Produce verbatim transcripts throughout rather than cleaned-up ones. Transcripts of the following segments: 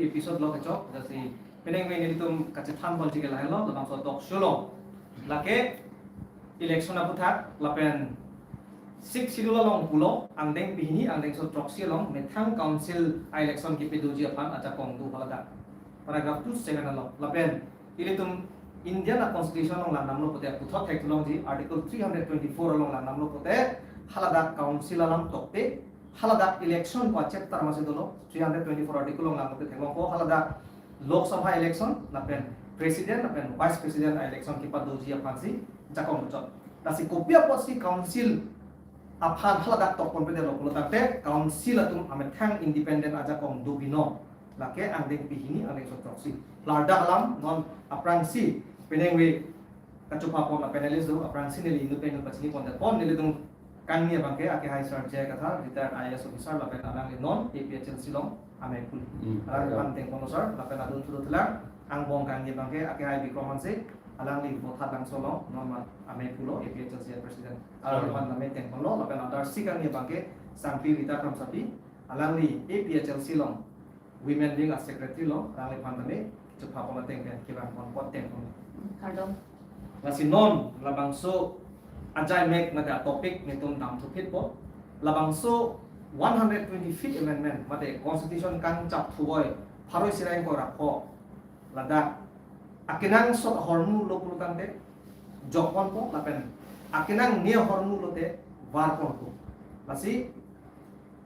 episode lo kechok, jasi penang me nelitum kachethan ponji ke lahenlo, labangso talk show lo. Lake election aphuthak, lapen Sixth Schedule along pulo, angdeng pehini, angdengso throksi along, methang council a-election kepadoji aphan ajakong do haladak. Paragraph two seven along. Lapen ilitum Indian a-constitution along langdamlo pute, puthot theklongji, Article three hundred twenty-four along langdamlo pute, haladak council alam tokte, haladak election pu a-chapter masi dolo, three hundred twenty-four article along langdamlo pute theklongpo, haladak Lok Sabha election, lapen president, lapen vice president a-election kepadoji aphansi jakong do chot. Lasi kopi apotsi council aphan haladak tokpon pute lo pulo tangte, council atum amethang independent ajakong do binong. Lake angdeng pehini, angdengso throksi. Klardak alam non aphrangsi, penang me kachopha pon a-panelist do, aphrangsi neli inut pen inut pachini pondetpon, nelitum kangni abangke akehai Sir J I Kathar, retired I A S officer, lapen alangli non A P H L C along amei pulo. Hmm. Alangli aphan tengponlo sir, lapen adun thulo thulang, angbong kangni abangke akehai Bikram Hanse, alangli Vothatlangso along non ma amei pulo, A P H L C president. Alangli aphan tame tengponlo, lapen adarsi kangni abangke Sangpi Rita Kramsapi, alangli A P H L C along women wing a-secretary lo, alangliphan tame chopha pon ateng pen kevang pon apot tengpon. Kardom. Lasi non labangso ajai mek mate a-topic nelitum damthuphitpo. Labangso one hundred twenty-fifth amendment mate constitution kangchap thuvoi pharo isi ra ingkoi ra pho, ladak akenangsot ahormu lo pulo tangte jokponpo, lapen akenangne ahormu lote varponpo. Lasi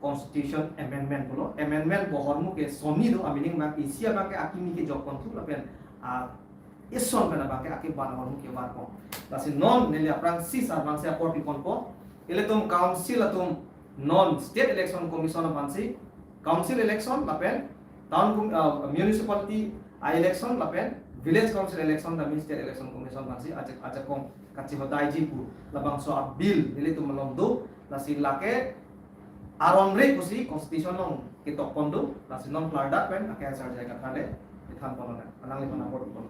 constitution amendment pulo, amendment pu ahormu ke sonni do, a-meaning abang isi abangke akimi kejokponthu, lapen a-ison pen abangke akeban ahormu ke varpon. Lasi non neli aphrangsi sar abangsi apor piponpo, ilitum council atum non State Election Commission aphansi council election lapen town com-, uh, municipality a-election lapen village council election tame State Election Commission aphansi ajak, ajakong kachehodaiji pu labangso a-bill nelitum along do, lasi lake aron re pusi constitution along ketokpon do, lasi non klardak pen akehai Sir J I Kathar le kethanpon lonang, alangliphan apor pon.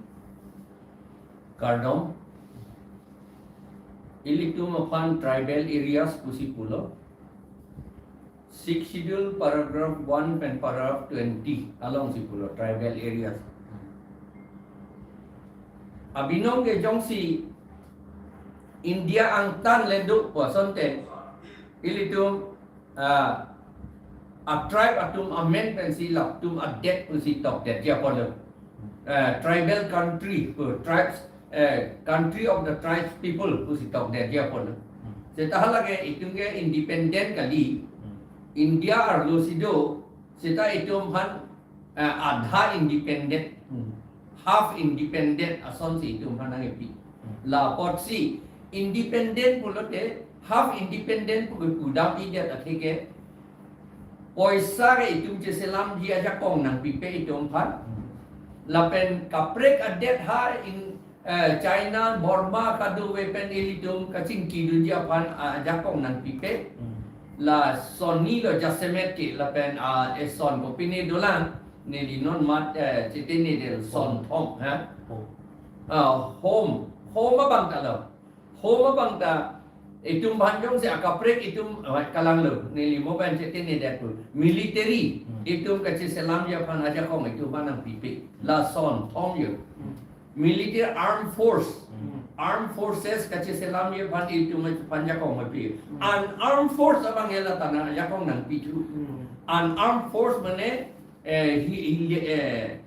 Kardom. Ilitum aphan tribal areas pusi pulo. Sixth Schedule paragraph one pen paragraph twenty alongsi pulo tribal areas. Abinong ke jongsi India angtan le do pu asonte, ilitum, ah, a-tribe atum amen pensi latum adet pusi tokdetji apotlo. Ah, tribal country pu, tribes, eh, country of the tribes people pusi tokdetji apotlo. Seta halake itum ke independent kali, India arlosi do, seta itum aphan, eh, adha independent, half independent asonsi itum aphan nangkipi. La apotsi independent pulote half independent pu kepudampidet atheke, poisa ke itum cheselamji ajakong nangpipe itum aphan. Lapen kaprek adet ha in, eh, China, Burma kadokave pen ilitum kachingkidunji aphan, ah, ajakong nangpipe. La sonni lo jasemet ke lapen, ah, eson kopine dolang, neli non mat, eh, chetene del sonthom, ha? Home. Ah, home. Home abang ta lo. Home abang ta itum aphan jongsi akaprek itum, ah, kalang lo. Neli mo pen chetene del pu. Military, itum kacheselamji aphan ajakong itum aphan nangpipe. La sonthom yo. Military armed force. Armed forces kacheselamji aphan itum aphan jakong nangpi. Unarmed force abang hela tana jakong nangpithu. Unarmed force mane, eh, hi, hi, eh,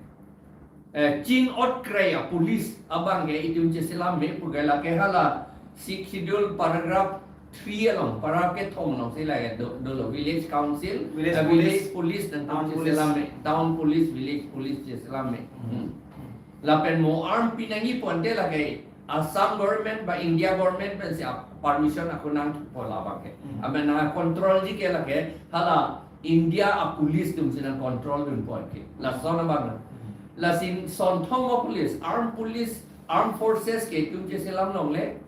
eh, chin ot krei a-police abang ke itum cheselam me pu ke lake hala Sixth Schedule paragraph three along, paragraph kethom alongsi lake do, dolo village council, village eh, police, village police nangtum town police, cheselam me, town police, village police cheselam me. Hmm. Lapen mo arm pinangji pu ante lake Assam government ba India government pensi a-permission ako nangpo labang ke. Hmm. Amen nangcontrolji ke lake hala India a-police atumsi nangcontrol dunpo ke. Lason abang. Lasi sonthom a-police, armed police, armed forces ke itum cheselam longle,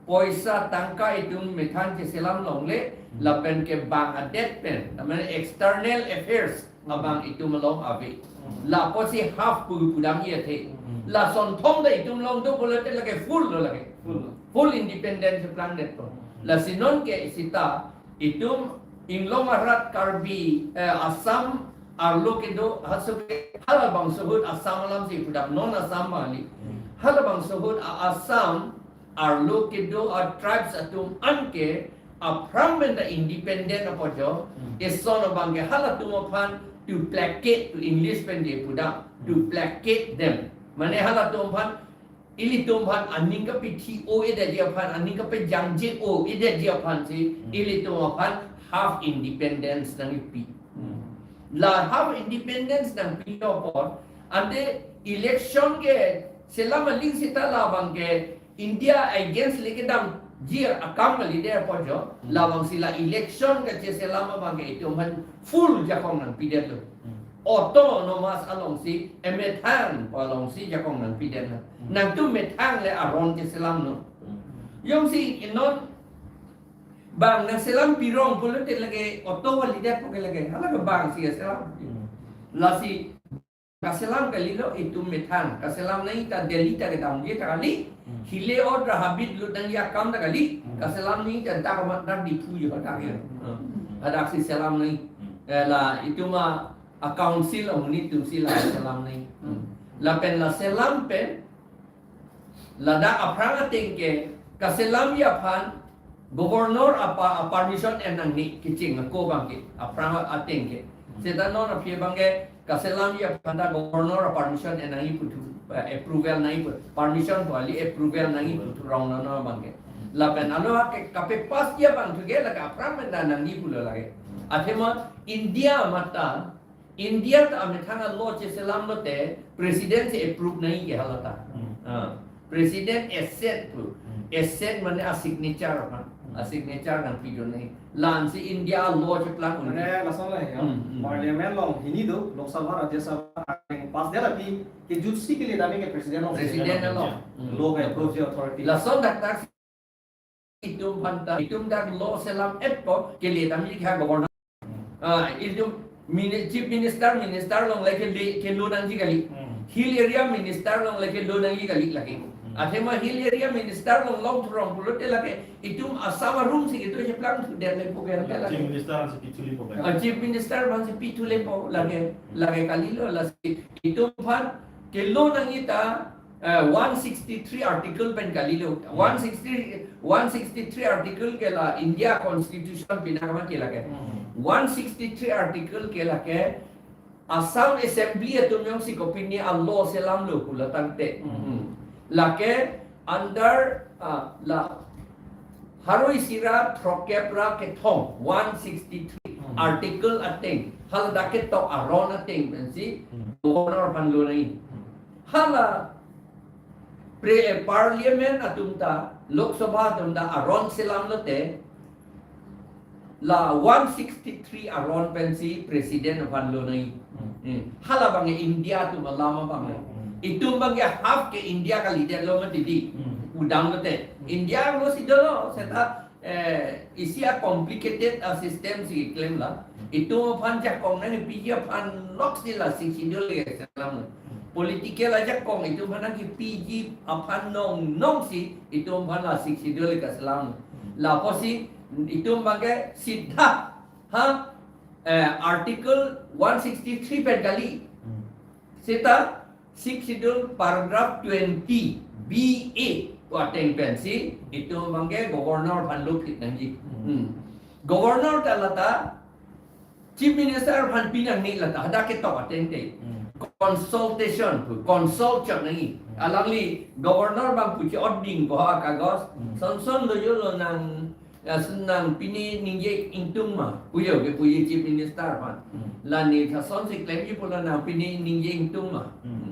poisa tangka itum methang cheselam longle, lapen ke bang adet pen, I mean external affairs abang itum along ave. La apotsi half pu pudamji athe. La sonthom ta itum along do pulote lake full lo lake. Full. Full independence plangdetpo. Lasi non ke seta itum inglong arat Karbi, eh, Assam, arlo kedo, halaso ke, halabangso ahut Assam alam si pudam, non Assam bang kali. Hmm. Halabangso ahut a-Assam arlo kedo a-tribes atum anke aphrang pen ta independent apot jo, Hmm. eson abang ke halatum aphan to placate, to English pen ke pudam, to Hmm. placate them. Mane halatum aphan, ilitum aphan aning kapithi-o-edetji aphan, aning kapejangje-o-edetji aphan si, Hmm. ilitum aphan half independence nangkipi. Hmm. La half independence nangpi apot, ante election ke selam aling seta labang ke India against le kedamji akam kalidet apot jo, Hmm. labangsi la election kacheselam abang ke itum aphan full jakong nangpidetlo. Hmm. Autonomous alongsi, emethang alongsi jakong nangpidetlo. Hmm. Nangtum methang le aron cheselamnon. Hmm. Jongsi non bang nangselam pirong pulote lake auto kalidet pu ke lake, hala ke bang si selam. Hmm. Lasi kaselam kalilo itum methang. Kaselam nangji ta Delhi ta kedamji ta kali. Hmm. Hile order habit lut nangji akam ta kali. Hmm. Kaselam nangji ta dak amat dak Diphu jo dak ya. Hmm. Hmm. Hadak si selam nangji. Hmm. Eh, la itum a, a-council amonit atum si la selam nangji. Hmm. Lapen la selam pen ladak aphrang ateng ke kaselamji aphan governor apa, a-permission en nangne kecheng ako abang ke aphrang ateng ke. Seta non aphi abang ke kaselamji aphan ta governor a-permission en nangji puthu, eh, approval nangji pu, permission pu kali, approval nangji puthu rong non non abang ke. Lapen alo ke kape-passji abang thu ke lake aphrang pen ta nangji pulo lake. Athema India amat ta India ta amethang a-law cheselam lote president si approve nangji ke hala ta. Hmm. Ah, president assent pu. Hmm. Assent mane a-signature aphan. Hmm. A-signature nangpidun nangji. La-ansi India a-law cheplang un. Mane lason le ya. Hmm, hmm. Parliament along hini do, Lok Sabha, Rajya Sabha, pass det aphi kejutsi kele dame ke president along. President along. Hmm. Law ke approve authority. Lason dak dak itum aphan ta, itum dak law selam-et ko kele damji ke governor. Ah, itum mini-, chief minister, minister along le kele, kelo nangji kali. Hmm. Hill area minister along le kelo nangji kali lake. Hmm. Athema hill area minister along long thurong pulote lake itum Assam arum si kedo cheplang thudet le pu ke lake. Chief Minister aphan si pithu lepo kan. Ah, chief minister aphan si pithu lepo lake, lake kalilo, lasi itum aphan kelo nangji ta, eh, one sixty-three article pen kalilo. Hmm. One sixty, one sixty-three article ke la India Constitution pinakama ke lake. Hmm. One sixty-three article ke lake Assam Assembly atum jongsi kopine a-law selamlo pulotangte. Hmm. Hmm. Lake under, ah, la harui sira throkkep ra kethom, one sixty-three Hmm. article ateng, haladak ketok aron ateng pensi Hmm. governor aphan lo nangji. Hmm. Hala pre-, parliament atum ta, Lok Sabha atum ta aron selam lote, la one sixty-three aron pensi president aphan lo nangji. Hmm. Hmm. Hala abang ke India atum alam abang. Hmm. Itum abang ke half ke India kalidetlo mati di. Hmm. Pudam lote. Hmm. India lo si dolo, seta, eh, isi a-complicated a-system si klemlo. Hmm. Itum aphan jakong nangpiji aphan lok si la Sixth Schedule ke selam. Hmm. Political ajakong itum aphan nangkipiji aphan nong nong si itum aphan la Sixth Schedule ke selam. Hmm. Lapusi itum abang ke sidha, ha, eh, article one sixty-three pen kali. Hmm. Seta Sixth Schedule paragraph twenty B A pu ateng pensi itum abang ke governor aphan lo phit nangji. Hmm. Hmm. Governor ta lata Chief Minister aphan pi nangne lata, hadak ketok ateng te. Hmm. Consultation pu, consult chot nangji. Hmm. Alangli governor abang puji oding ko ha kagos. Hmm. Son son lo jo lo nang, ya, son nang pini ningje ingtung ma. Pujo ke puji Chief Minister aphan. Hmm. La ne tha son si klemji pulo nang pini ningje ingtung ma. Hmm.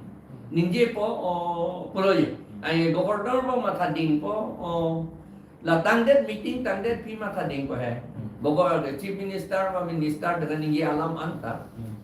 Ningjepo, o, pulo jo. Hmm. Ai governor abang matha dingpo, o, la tangdet meeting tangdet pi matha dingpo he. Hmm. Governor, Chief Minister ma minister dengan ningje alam anta. Hmm.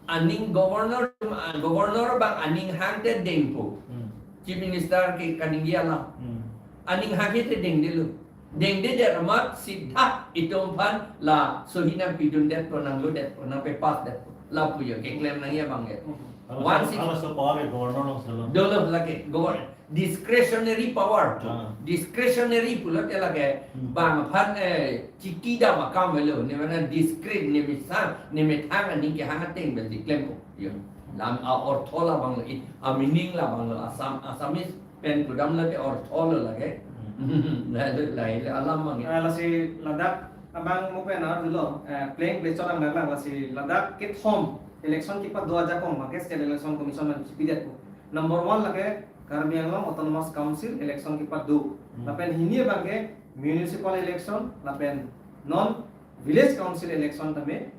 Aning governor, governor abang aning hangte dingpo. Hmm. Chief Minister ke kaningje alam. Hmm. Aning hangte dingdelo. Dingdedet amat sidha itum aphan la sohi nangpidundetpo, nanglodetpo, nangpepassdetpo. Lapu yo keklem nangji abang ke. Hala One so, six hala so power ke governor along si lo. Dolo lake governor discretionary power pu. Ah. Discretionary pulote lake Hmm. bang aphan, eh, chikidam akam avelo, ne mana discreet, ne methang, ne methang aning kehang ateng pen si klempo. Yo. Lam a-ortho labang lo, i, a-meaning labang lo, Assam, Assamese pen pudam lake ortho lo lake. Hmm. Lahai lo, lahai lo alam abang ke. Ah, lasi ladak abang mo pen ar dolo, eh, playing place chot abang lang, lasi ladak kethom election kepado ajakong abang ke State Election Commission aphan si pidetpo. Number one lake Karbi Anglong Autonomous Council election kepado. Hmm. Lapen hini abang ke municipal election, lapen non village council election tame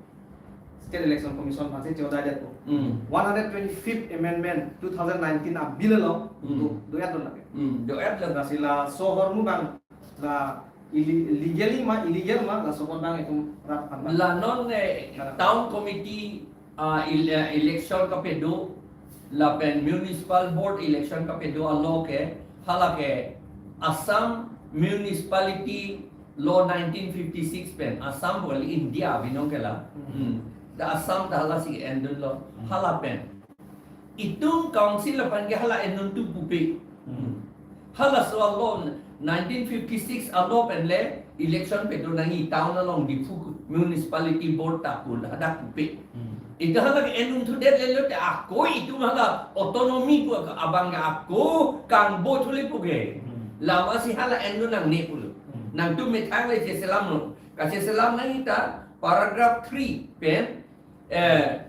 State Election Commission aphan si chodai detpo. Hmm. One hundred twenty-fifth Amendment two thousand nineteen a-bill along Hmm. do, do-et lo lake. Hmm, do-et lo. Lasi laso ahormu abang la ili-, legally ma, illegal ma, laso ahormu abang itum rat aphan abang. La non, eh, Rat aphan. Town committee, ah, il-, eh, election kapado, lapen municipal board election kapado a-law ke, hala ke Assam Municipality Law nineteen fifty-six pen, Assam pu kali, India binong ke la. Hmm. Hmm. The Assam ta hala si endun lo, Hmm. hala pen. Itum council aphan ke hala enduntu pupe. Hmm. Halaso a-law nineteen fifty-six a-law pen le election pado nangji town along Diphu municipality board ta pu hadak pupe. Hmm. Itum hala ke enduntudet le lote ako itum hala autonomy pu abang ke ako kangbo thule pu ke. Hmm. Lasi hala endun nangne pulo. Hmm. Nangtum methang le cheselam lo. Kacheselam nangji ta paragraph three pen, eh,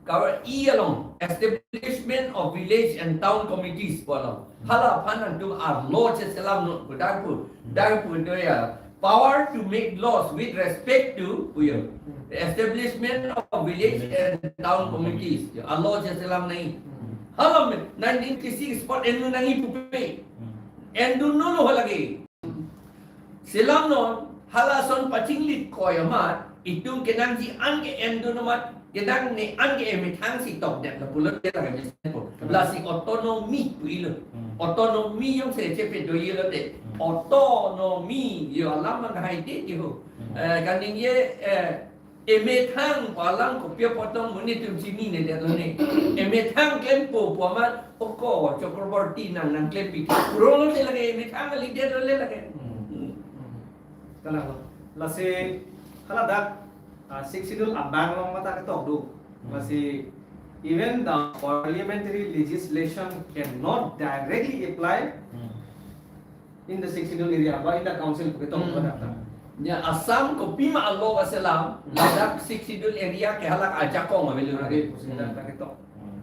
Kawar E along, establishment of village and town committees pu along. Hala aphan nangtum a-law cheselam non pu dak pu, dak pu do ya. Power to make laws with respect to, pu yo. The establishment of village and town committees. A-law cheselam nangji. Hala me, nineteen fifty-six spot endun nangji pupe. Endun nolo hala ke. Selam non, halason pachinglit koi amat, itum kenangji an ke endun amat, kenangne an ke emethang si tokdet lo pulote lake mesen po. Hmm. Lasi autonomy pu ilo. Hmm. Autonomy jongsi chepadoji lote. Hmm. Autonomy, yo alam abang hai te ke ho. Hmm. Eh, kaningje, eh, emethang pu alam kopi apot long monit atum chinine det lo ne. Emethang klempo pu amat, oko Chakraborty nang nangklempi. Rolo te lake emethang kalidet lo le lake. Hmm. Hmm. Kalang lo. Lasi hala dak, ah, Sixth Schedule abang along mate ketok do. Hmm. Lasi even the parliamentary legislation cannot directly apply Hmm. in the Sixth Schedule area, ba in the council pu ketok Hmm. pada ta. Ya, Assam kopima a-law kaselam, Hmm. ladak Sixth Schedule area ke hala ajakong avelo. Ade, pusi Hmm. dak ta ketok. Hmm.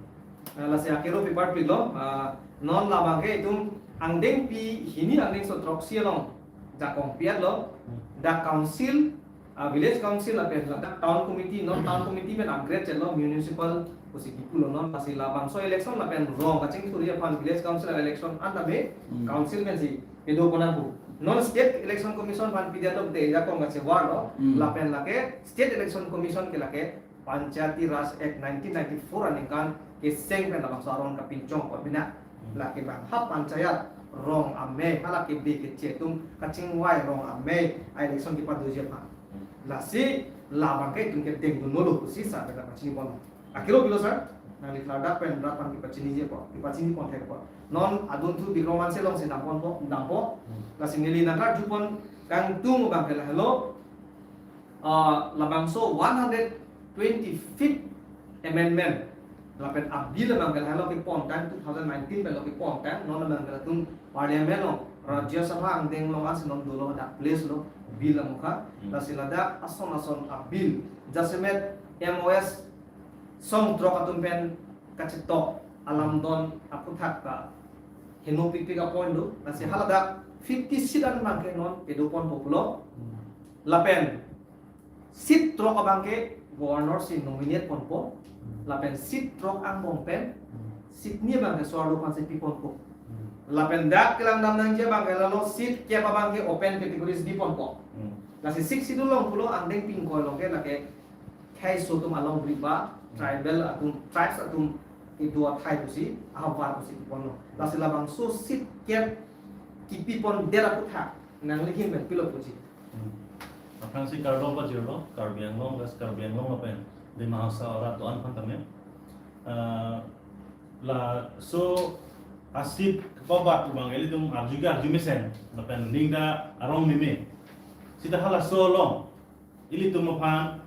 Ah, lasi akero paper pilo, ah, non labang ke itum angdengpi hini angdengso throksi along jakong pi-et lo, Hmm. the council, ah, village council lapen ladak town committee, non town committee pen upgrade chelo municipal pusi kipulo non, lasi labangso election lapen rong kachingthurji aphan village council election an tame Hmm. council pensi pado pon nangpo. Non State Election Commission aphan pidet lote jakong kachevar lo, Hmm. lapen lake State Election Commission ke lake Panchayati Raj Act nineteen ninety-four aningkan keseng pen labangso aron kapinchong pon bina. Hmm. Lake bang ha panchayat rong amei, hala ke be keche atum kachingvai rong amei a-election kepadoji aphan. Hmm. Lasi labang ke itum kedengdun nolo pusi sar pen pachini pon. Akero pilo sar, nangli klardak pen rat aphan kepachiniji apot, kepachini pon thek apot. Non adunthu Dikroman Selong si damponpo, dampo. Hmm. Lasi neli nangkarju pon kangtung abang ke lahelo, ah, labangso one hundred twenty-fifth Amendment lapen a-bill abang ke lahelo kepon tang two thousand nineteen pen lo kepon tang, non abang ke latum Parliament along, Rajya Sabha angdeng along ansi non dolo dak place lo bill amukha. Hmm. Lasi ladak ason ason a-bill jasemet M O S song throk atum pen kachetok alam don aphuthak ta heno pikpik a-point do. Lasi hala dak fifty seat an abang ke non pado ponpo pulo. Hmm. Lapen seat throk abang ke governor si nominate ponpo. Hmm. Lapen seat throk angbong pen Hmm. seat ni abang ke so-arlo aphan si pi ponpo. Hmm. Lapen dak kelang dam nangji abang ke lalo seat kep abang ke open categories di ponpo. Hmm. Lasi Sixth Schedule along pulo angdengpi ingkoi along ke lake khei so atum along riba Hmm. tribal atum, tribes atum kedo athai pusi, ahavar pusi pi ponlo. Lasi labangso seat kep kipi pondet aphuthak nangli ahin pen pilo puji. Hmm. Aphrangsi Karbi Anglong pajirlo, Karbi Anglong, West Karbi Anglong lapen Dima Hasao arat do-an aphan tame. Eh, laso a-seat kobat abang ilitum arju ke arju mesen, lapen ning ta arong meme. Sita halaso along ilitum aphan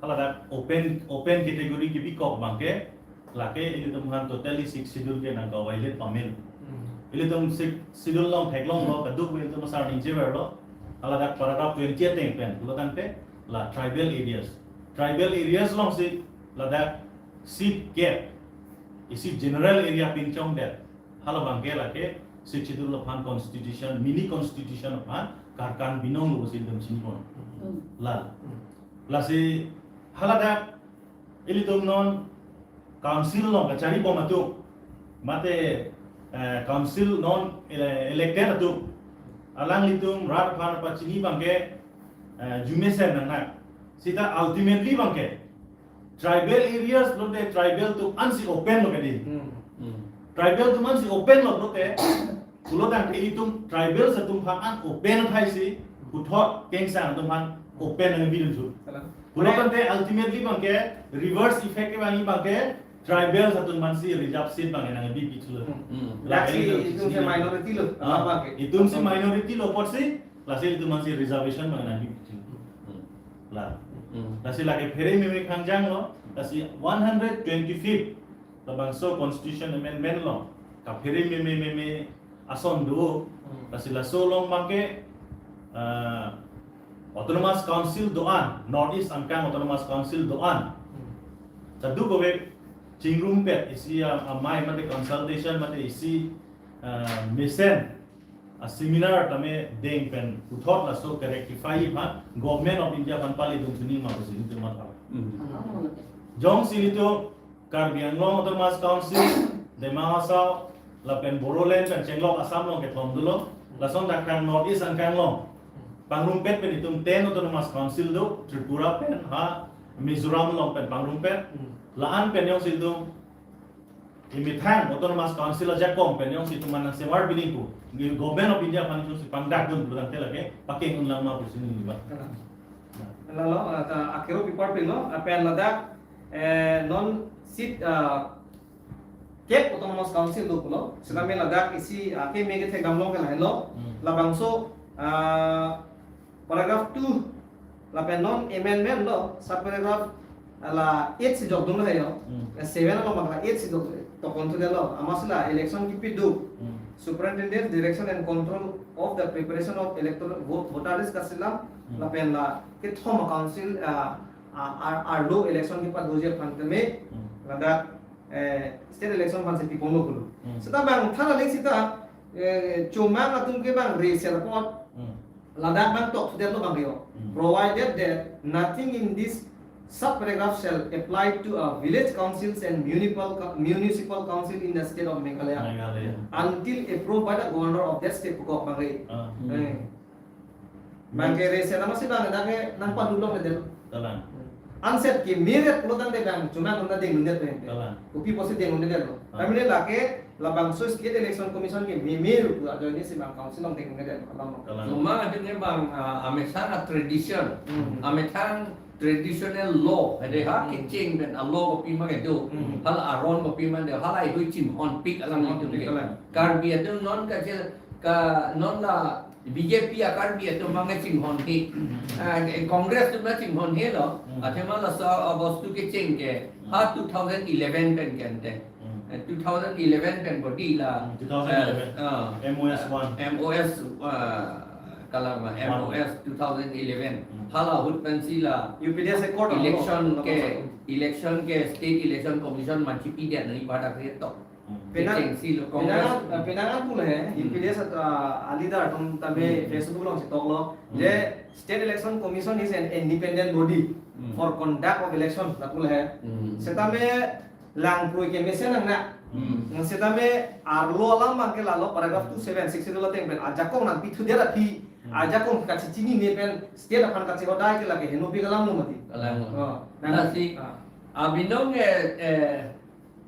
haladak open, open category kipikok abangke, lake ilitum aphan totally Sixth Schedule ke nangka-violate pame. Hmm. Ilitum Sixth Schedule along theklonglo, kadokave ilitum asar ningjeverlo, haladak paragraph twenty ateng pen pulo tangte la tribal areas. Tribal areas alongsi ladak seat kep, isi general area pinchongdet, hala abangke lake Sixth Schedule aphan constitution, mini constitution aphan karkan binonglo pusi ilitum chinipon. Hmm. La. Hmm. Lasi haladak ilitum non council along kacharibom atum, mate, eh, council non ele-, elected atum, alanglitum rat aphan pachini abangke, eh, arju mesen nangnak. Sita ultimately abangke tribal areas pulote tribal atum ansi open lo kedi. Hmm. Hmm. Tribal atum ansi open lo pulote, pulo tangte ilitum tribals atum aphan an open athai si, puthot kengsang atum aphan open nangbi dun thu. Kalang. Pulo tangte ultimately abangke reverse effect kevangji abangke tribals atum aphansi reserve seat abangke nangbi pithu lo. Hmm. Lasi lake ilitum itumsi minority lo, ah, abangke. Itumsi minority lo apotsi, lasi ilitum aphansi reservation abangke nangbi pithu lo. Hmm. La. Hmm. Lasi lake phere meme khangjang lo, lasi one hundred twenty-fifth labangso constitution amendment along kaphere meme meme ason do. Hmm. Lasi laso along abangke, ah, Autonomous Council do-an, North East angkang Autonomous Council do-an, hmm, kadokave chingrumpet isi a-, amei mate consultation mate isi, ah, mesen a-seminar tame deng pen puthot laso ke-rectify aphan Government of India aphan pali dun chini ma pusi ilitum matha. Hmm. Jongsi ilitum Karbi Anglong Autonomous Council, Dima Hasao, lapen Bodoland pen chenglok Assam along kethom dolo, lason dak kan North East angkang along pangrumpet pen itum ten Autonomous Council do, Tripura pen, ha, Mizoram along pen pangrumpet, hmm, la-an pen jongsi itum imethang Autonomous Council ajakong pen jongsi itum nangsemar bini pu, Government of India aphan jongsi pangdak dun pulo tangte lake pakeng unlang ma pusi neli ba. Lalo, ah, ta akero pipar pilo, ah, pen ladak, eh, non seat, ah, kep Autonomous Council do pulo, sitame ladak isi, ah, keme kethek damlong ke lahelo, hmm, labangso, ah, paragraph two, lapen non amendment lo, sub paragraph, ah, la eight si jokdun lo heyo, hmm, eh, seven lo maka eight si jok, tokon thu delo, amatsi la election kipiduk, hmm, Superintendence, Direction and Control of the Preparation of Electoral Vo-, Voter List kaselam, hmm, lapen la kethom council, ah, ah, ar-, arlo election kipadoji aphan tame, hmm, ladak, eh, state election aphansi piponlo pulo. Hmm. Seta bang thana ling seta, eh, chomang atum ke bang reser apot, hmm, ladak bang tok thu delo abang yo. Hmm. Provided that nothing in this sub paragraph shall apply to a village councils and municipal co-, municipal council in the state of Meghalaya, Meghalaya, until approved by the governor of that state, pukok bang re. Ah. Eh. Hmm. Bang ke reser amatsi bang dak ke nangpadulongledetlo. Kalang. Anset ke meret pulo tangte bang chomang atum ta dengdundet pen. Kalang. Kopi pusi dengdundetlo. Ah. Kami lake labangso State Election Commission ke meme ru ajoine si bang council along dengdundet alam. Kalang. Chomang atum ke bang, ah, amethang a-tradition. Hmm. Amethang traditional law, ade ha, hmm, kecheng pen a-law kopi ma kedo, hmm, hala aron kopi ma do, hala ihui chinghonpik alanglitum ke. Chinghonpik alang. Karbi atum non kachel, ka non la B J P a-Karbi atum ma chinghonhe. Hmm. Ah, Congress atum ma chinghonhelo, hmm, athema laso abostu kecheng ke, hmm, ha two thousand eleven pen ke ante. Hmm. Eh, two thousand eleven pen bodi la, hmm, two thousand eleven. Eh, ah, M O S one. M O S, ah, kalang ma, one. M O S two thousand eleven. Hmm. Hala ahut pensi la U P D S accord election ke, election ke State Election Commission manchipi dia nani pada ke tok. Hmm. Penang, kecheng si lo Congress. Penang, eh, penang an pulo he, hmm, U P D S at, ah, a-leader atum tame, hmm, Facebook alongsi toklo. Hmm. Je State Election Commission is an independent body, hmm, for conduct of election, lapulo he. Hmm. Setame langproi kemesen nangnak. Hmm. Nang setame arlo alam abang ke lalo paragraph two seven six itu lateng pen ajakong nangpithudet aphi, hmm, ajakong kachechinine pen state aphan kachehodai ke lake henopik alam lo mati. Kalang. Oh, nang lasi, ah, abinong, eh, eh,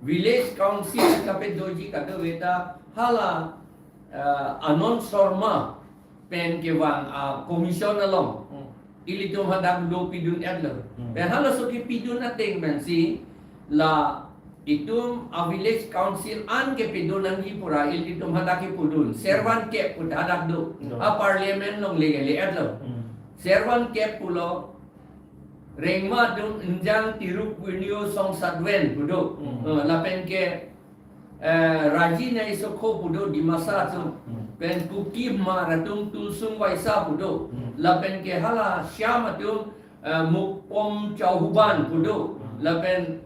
village council kapedoji kadokave ta hala, eh, Anand Sharma pen kevang a-commission along. Hmm. ilitum hadak do pidun-etlo. Hmm. Pen halaso kepidun ateng pensi la itum a village council an kepidun nangji pura ilitum hadak kepidun. Servan kep pu hadak do. Hmm. A parliament along le le-etlo. Hmm. Servan kep pulo, rengma atum ingjang tiruk punio songsatven pu do. Hmm. Eh, lapen ke, eh, Raji Naisokho pu do Dimasa atum. Hmm. Pen Kuki Hmar atum Tulsung Waisa pu do. Hmm. Lapen ke hala Shyam atum, eh, Mukpom Chauhuban pu do. Hmm. Lapen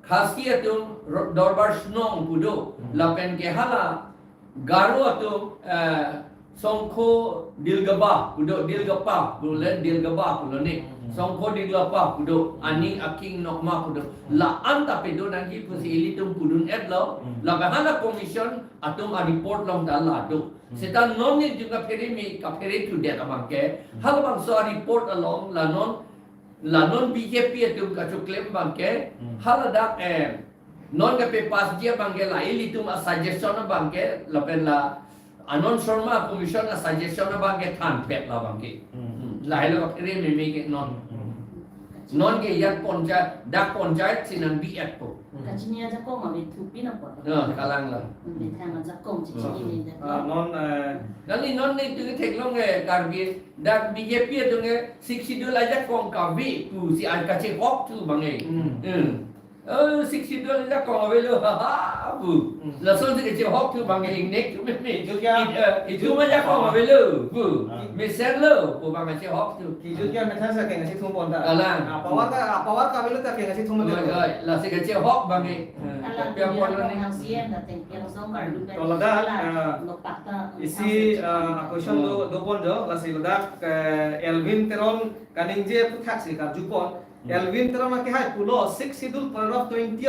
Khasi atum Ro-, Dorbar Shnong pu do. Hmm. Lapen ke hala Garo atum, eh, Songkho Dilgaba pu do, Dilgapa pu le, Dilgaba pulo ne. Hmm. Songkho Dilgapa pu do, Aning Aking Nokma pu do. Hmm. La-an ta pidun nangji pusi ilitum pidun-etlo. Hmm. Lapen hala commission atum a report along ta la do. Hmm. Seta non ne jung kaphere me, kaphere thudet abang ke. Hmm. Halabangso a report along la non, la non B J P atum kachoklem abang ke. Hmm. Haladak, eh, non kapass-ji abang ke la ilitum a suggestion abang ke, lapen la Anand Sharma commission a suggestion abang ke thanpet la abang ke. Hmm. Hmm. Lahelo kaphere meme ke non. Hmm. Non ke yak ponchayat, dak ponchayat si nangbi-etpo. Hmm. Kachini ajakong ave thupi na po. Ya, kalang la. Hmm, methang ajakong chichini Hmm. ne dak. Ah, non, eh, Kali non ne tu theklong ke Karbi, dak B J P atum ke Sixth Schedule ajakong kave pusi an kachehok thu abang ke. Hmm. Hmm. Oh, Sixth Schedule ajakong avelo, ha, ha, pu. Hmm. Lasonsi kachehok thu abang ke ingnek thu meme. Itu kya? It-, eh, itu ajakong avelo, pu. Ah. Mesenlo, pu abang kachehok thu. Kijut kya methang sa kengasi thum pon ta. Kalang. Ah, power ka, ah, power ka avelo ta kengasi thum Oi, pon ta. Oi, lasi kachehok abang ke. Hmm. Kalang, Pia pia pon lo ni. Nang C M dateng, pia song kar dupe. To ladak, Kalang, ah, no pakta, isi, nang ah, question do, do pon jo, lasi ladak, eh, Elwin Teron kaningje aphuthak si karju pon. Hmm. Elwin Teron akehai pulo, Sixth Schedule paragraph twenty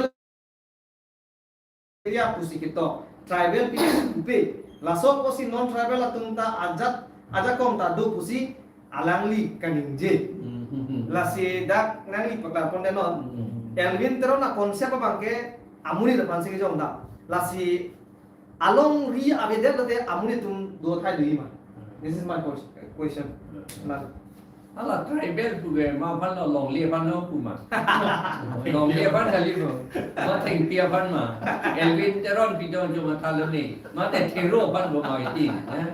area pusi ketok. Tribal people pupe. Laso pusi non-tribal atum ta ajat, ajakong ta do pusi alangli kaningje. Hmm, hmm, hmm. Lasi dak nangli paklar pon dei non. Hmm. Elwin Teron a concept abang ke amonit aphan si kejong dam. Lasi alongri avedet lote amonit atum do thai do ma. This is my ques-, question. Na. Hala tribal pu ke ma aphan lo, longle aphan lo pu ma. Longle aphan kali pu. Ma thengpi aphan ma. Elwin Teron pidon jo mathalo ne. Ma te thero aphan bo ma iti. Eh?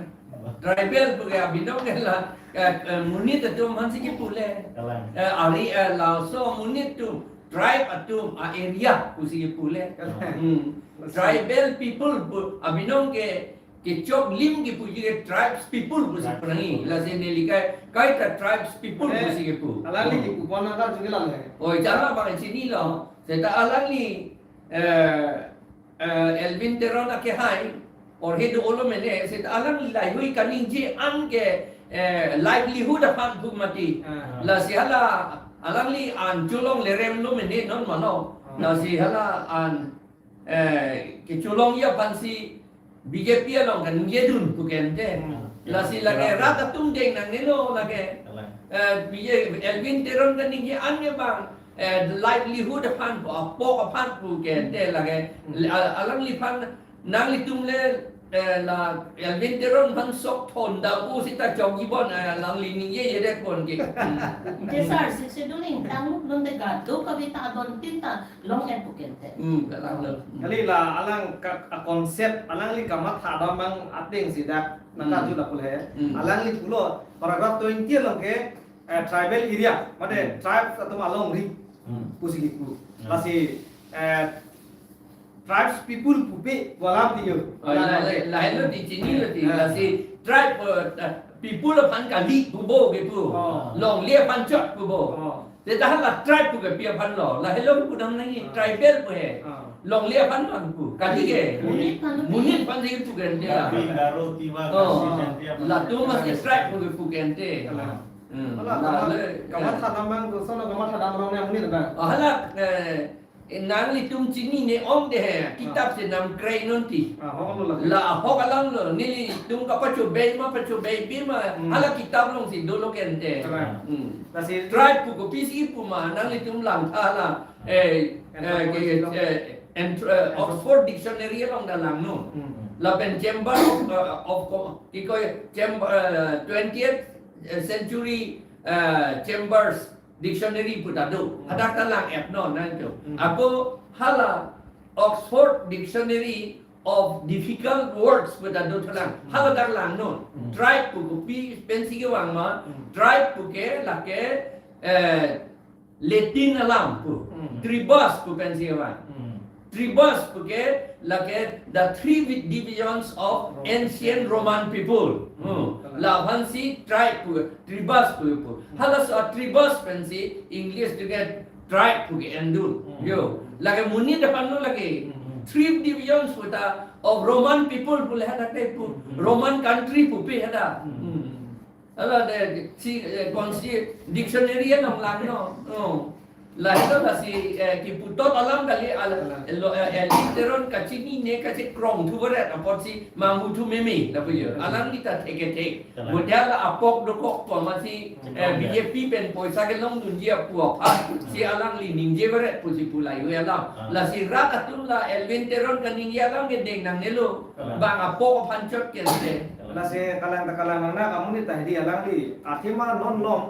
Tribal pu ke abinong ke la, eh, eh, monit atum aphan si kipu le. Kalang. Eh, ari, eh, laso monit atum, tribe atum, a area pusi kipu le. Kalang. Hmm. Tribal people pu, abinong ke, kechok lim kipuji ke tribes people pusi Tribes prangi. People. Lasi neli kai, kaita tribes people Eh, pusi kipu. Alangli Hmm. kipu pon akar jugila le. Oi, jala abang chinilo. Seta alangli, eh, eh, Elwin Teron akehai, or he do olo mene, seta alangli lahei kaningje an ke, eh, livelihood aphan pu mati. Ah. Lasi hala, alangli an cholong lerem lo mene non mano. Ah. Lasi hala an, eh, kecholongji aphan si B J P along kaningje dun pu ke ante. Hmm. Lasi lake Kira. Rat atum deng nangnelo lake. Kalang. Eh, B J, Elwin Teron kaningje an ke abang, eh, livelihood aphan pu, apok aphan pu ke ante lake. Hmm. Al-, alangliphan nanglitum le, eh, la Elwin Teron aphan sok thon da u sita chokji bon, eh, alangli ningjeje det bon ke. Hmm. Te sir, Sixth Schedule ingtang luk lon te gado kave ta adon tin ta long-et pu ke ante. Hmm, kalang lo. Hmm. Kali la alang ka, a concept, alangli kamatha dam abang ateng si dak Hmm. nangkarju lapu le. Hmm. Alangli pulo, paragraph twenty along ke, eh, tribal area, mate Hmm. tribes atum alongri Hmm. pusi kipu. Hmm. Lasi, eh, tribes people pupe pu alam tiyo. Oh, la, la, la, la, lo di chinilo di. Ah. Lasi tribe, eh, people aphan kali pu bo kipu. Oh. Longle aphan chot pu bo. Oh. Seta hala tribe pu ke pi aphan lo. Lahelo pu dam nangji, Ah. tribal pu he. Ah. Longle aphan lo pu. Kali ke. Monit aphan lo. Monit aphan si pu ke ante la. Karbi, Garo, Tiwa, Oh. Khasi, Jaintia, Latum masi tribe pu ke pu ke ante. Kalang. Hmm. Hala, La, kamat, le, kamatha dam abang, sono kamatha dam along ne monit abang. Oh, hala, eh, nanglitum chinine ong de he, kitap Ah. si nangkrai non ti. Ah, hok lo la. La hok alam lo, nelitum kapachobei ma, pachobei pi ma, Hmm. hala kitap along si dolo ke ante. Kalang. Hmm. Lasi Tribe pu kopi si pu ma, nanglitum langtha la, eh, eh, Anthropology ke, lo. eh, Antro-, eh, Anthro- Oxford Dictionary along ta langnon. Hmm. Lapen Chamber of, eh, of Co-, ki koi, Chamber, eh, twentieth century, uh, Chambers Dictionary pu ta do. Hmm. Hadak ta lang-et non nangtum. Hmm. Ako hala Oxford Dictionary of Difficult Words pu ta do thalang. Hmm. Hala dak lang non. Hmm. Tribe pu kopi pensi kevang ma. Hmm. Tribe pu ke lake, eh, Latin alam pu. Hmm. Tribus pu pensi kevang. Hmm. Tribus pu ke lake the three divisions of Roman. Ancient Roman people. Hmm. Hmm. Laphansi tribe pu, tribus pu pu. Hmm. Halaso tribus pensi English tu ke tribe pu ke-en dun. Hmm. Yo. Lake monit aphan lo lake. Hmm. Three divisions pu ta of Roman people pu le hadak te pu. Hmm. Roman country pupe hadak. Hmm. Hmm. Hala de si, eh, konsi dictionary along lang non. Oh. Lahelo lasi, eh, kiputot alam kali al-, alam. Lo, eh, Elwin Teron kachinine kachekrong thu varet apotsi manghu thu meme lapu yo. Hmm. Alangli ta thekthek. Alam. Bodia la apok dokok pu amatsi, eh, chekrong B J P pen poisa kelongdunji apu aphan. Hmm. Si alangli ningje varet pusi pu lahelo alam. Ah. Lasi rat atum la Elwin Teron kaningje alam kedeng nangnelo. Alam. Bang apok aphan chot ke se. Lasi kalang ta kalang nang na kamu ni tahdi alangli. Athema non long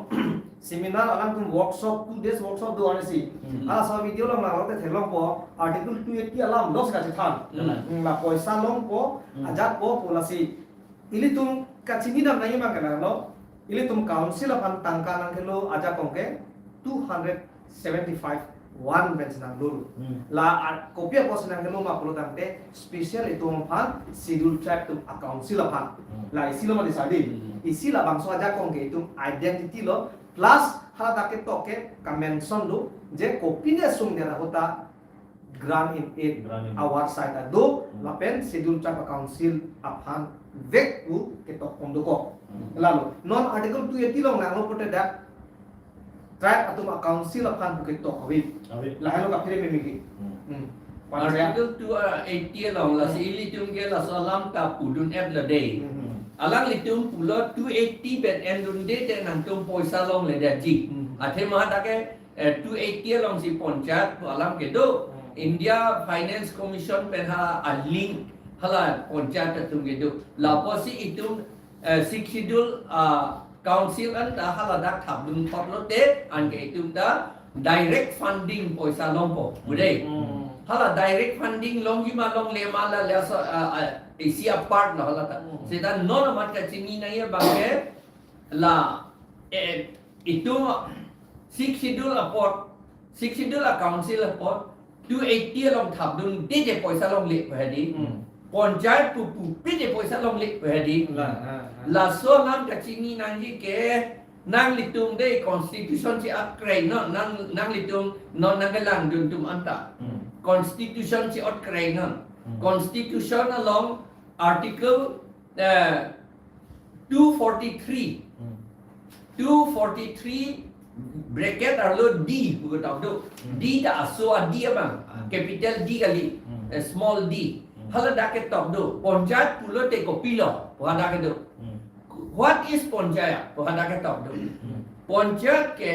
seminar alangtum workshop, two days workshop do ani si. Hmm. Halaso video along nanglote theklongpo, Article two eighty alam los kachethan. Hmm. Hmm, la poisa longpo, Hmm. ajatpo pu lasi. Ilitum kachinidam nangji abang ke nanglo. Ilitum council aphan tangka nangkelo ajakong ke two hundred seventy-five one pen si nanglo. Hmm. La, ah, kopi apotsi nangkelo ma pulo tangte special itum aphan Scheduled Tribe atum a-council aphan. Hmm. La isi lo ma di sadi. Hmm. Isi labangso ajakong ke itum identity lo plus haladak ketok ke ka-mention do je kopine sungdet ahut ta grant in aid Grant in aid. Award sai ta do, Hmm. lapen Scheduled Tribe a-council aphan vek pu ketok pon dokok. Hmm. Lalo, non Article two eighty along nanglo pote dak tribe atum a-council aphan pu ketok ave. Ave. Lahelo kaphere meme ke. Hmm. Hmm. Panchayat. Article two eighty along lasi Hmm. ilitum ke laso alam ta pudun-et lo dei. Hmm. Alanglitum pulo two eighty pen endunde te nangtum poisa longledetji. Hmm. Athema dak ke eh, two eighty alongsi panchayat pu alam kedo. Hmm. India Finance Commission pen ha a-link hala panchayat atum kedo. Lapusi itum, eh, Sixth Schedule, ah, council anta haladak thapdun thot lote anke itum ta direct funding poisa longpo. Bude. Hmm. Hala direct funding longji ma longle ma la laso, ah, ah, isi a-part lo hala ta. Hmm. Seta non amat kachini nangji abang ke la, eh, itum Sixth Schedule apot, Sixth Schedule a-council apot, two eighty along thapdunde je poisa longle pu hedi. Hmm. Panchayat pu pupe je poisa longle pu hedi. La, ha, ha. Laso alam kachini nangji ke nanglitum dei constitution si akrei non, nang, nanglitum non nangkelangdun atum anta. Hmm. Constitution si akrei non. Hmm. Constitution along article eh, two forty-three. Hmm. Two forty-three bracket arlo D pu ketok do. Hmm. D ta aso a-D abang. Hmm. Capital D kali. Hmm. Eh, small d. Hmm. Haladak ketok do. Panchayat pulote kopilo pu hadak kedo. Hmm. What is panchayat pu hadak ketok do. Hmm. Panchayat ke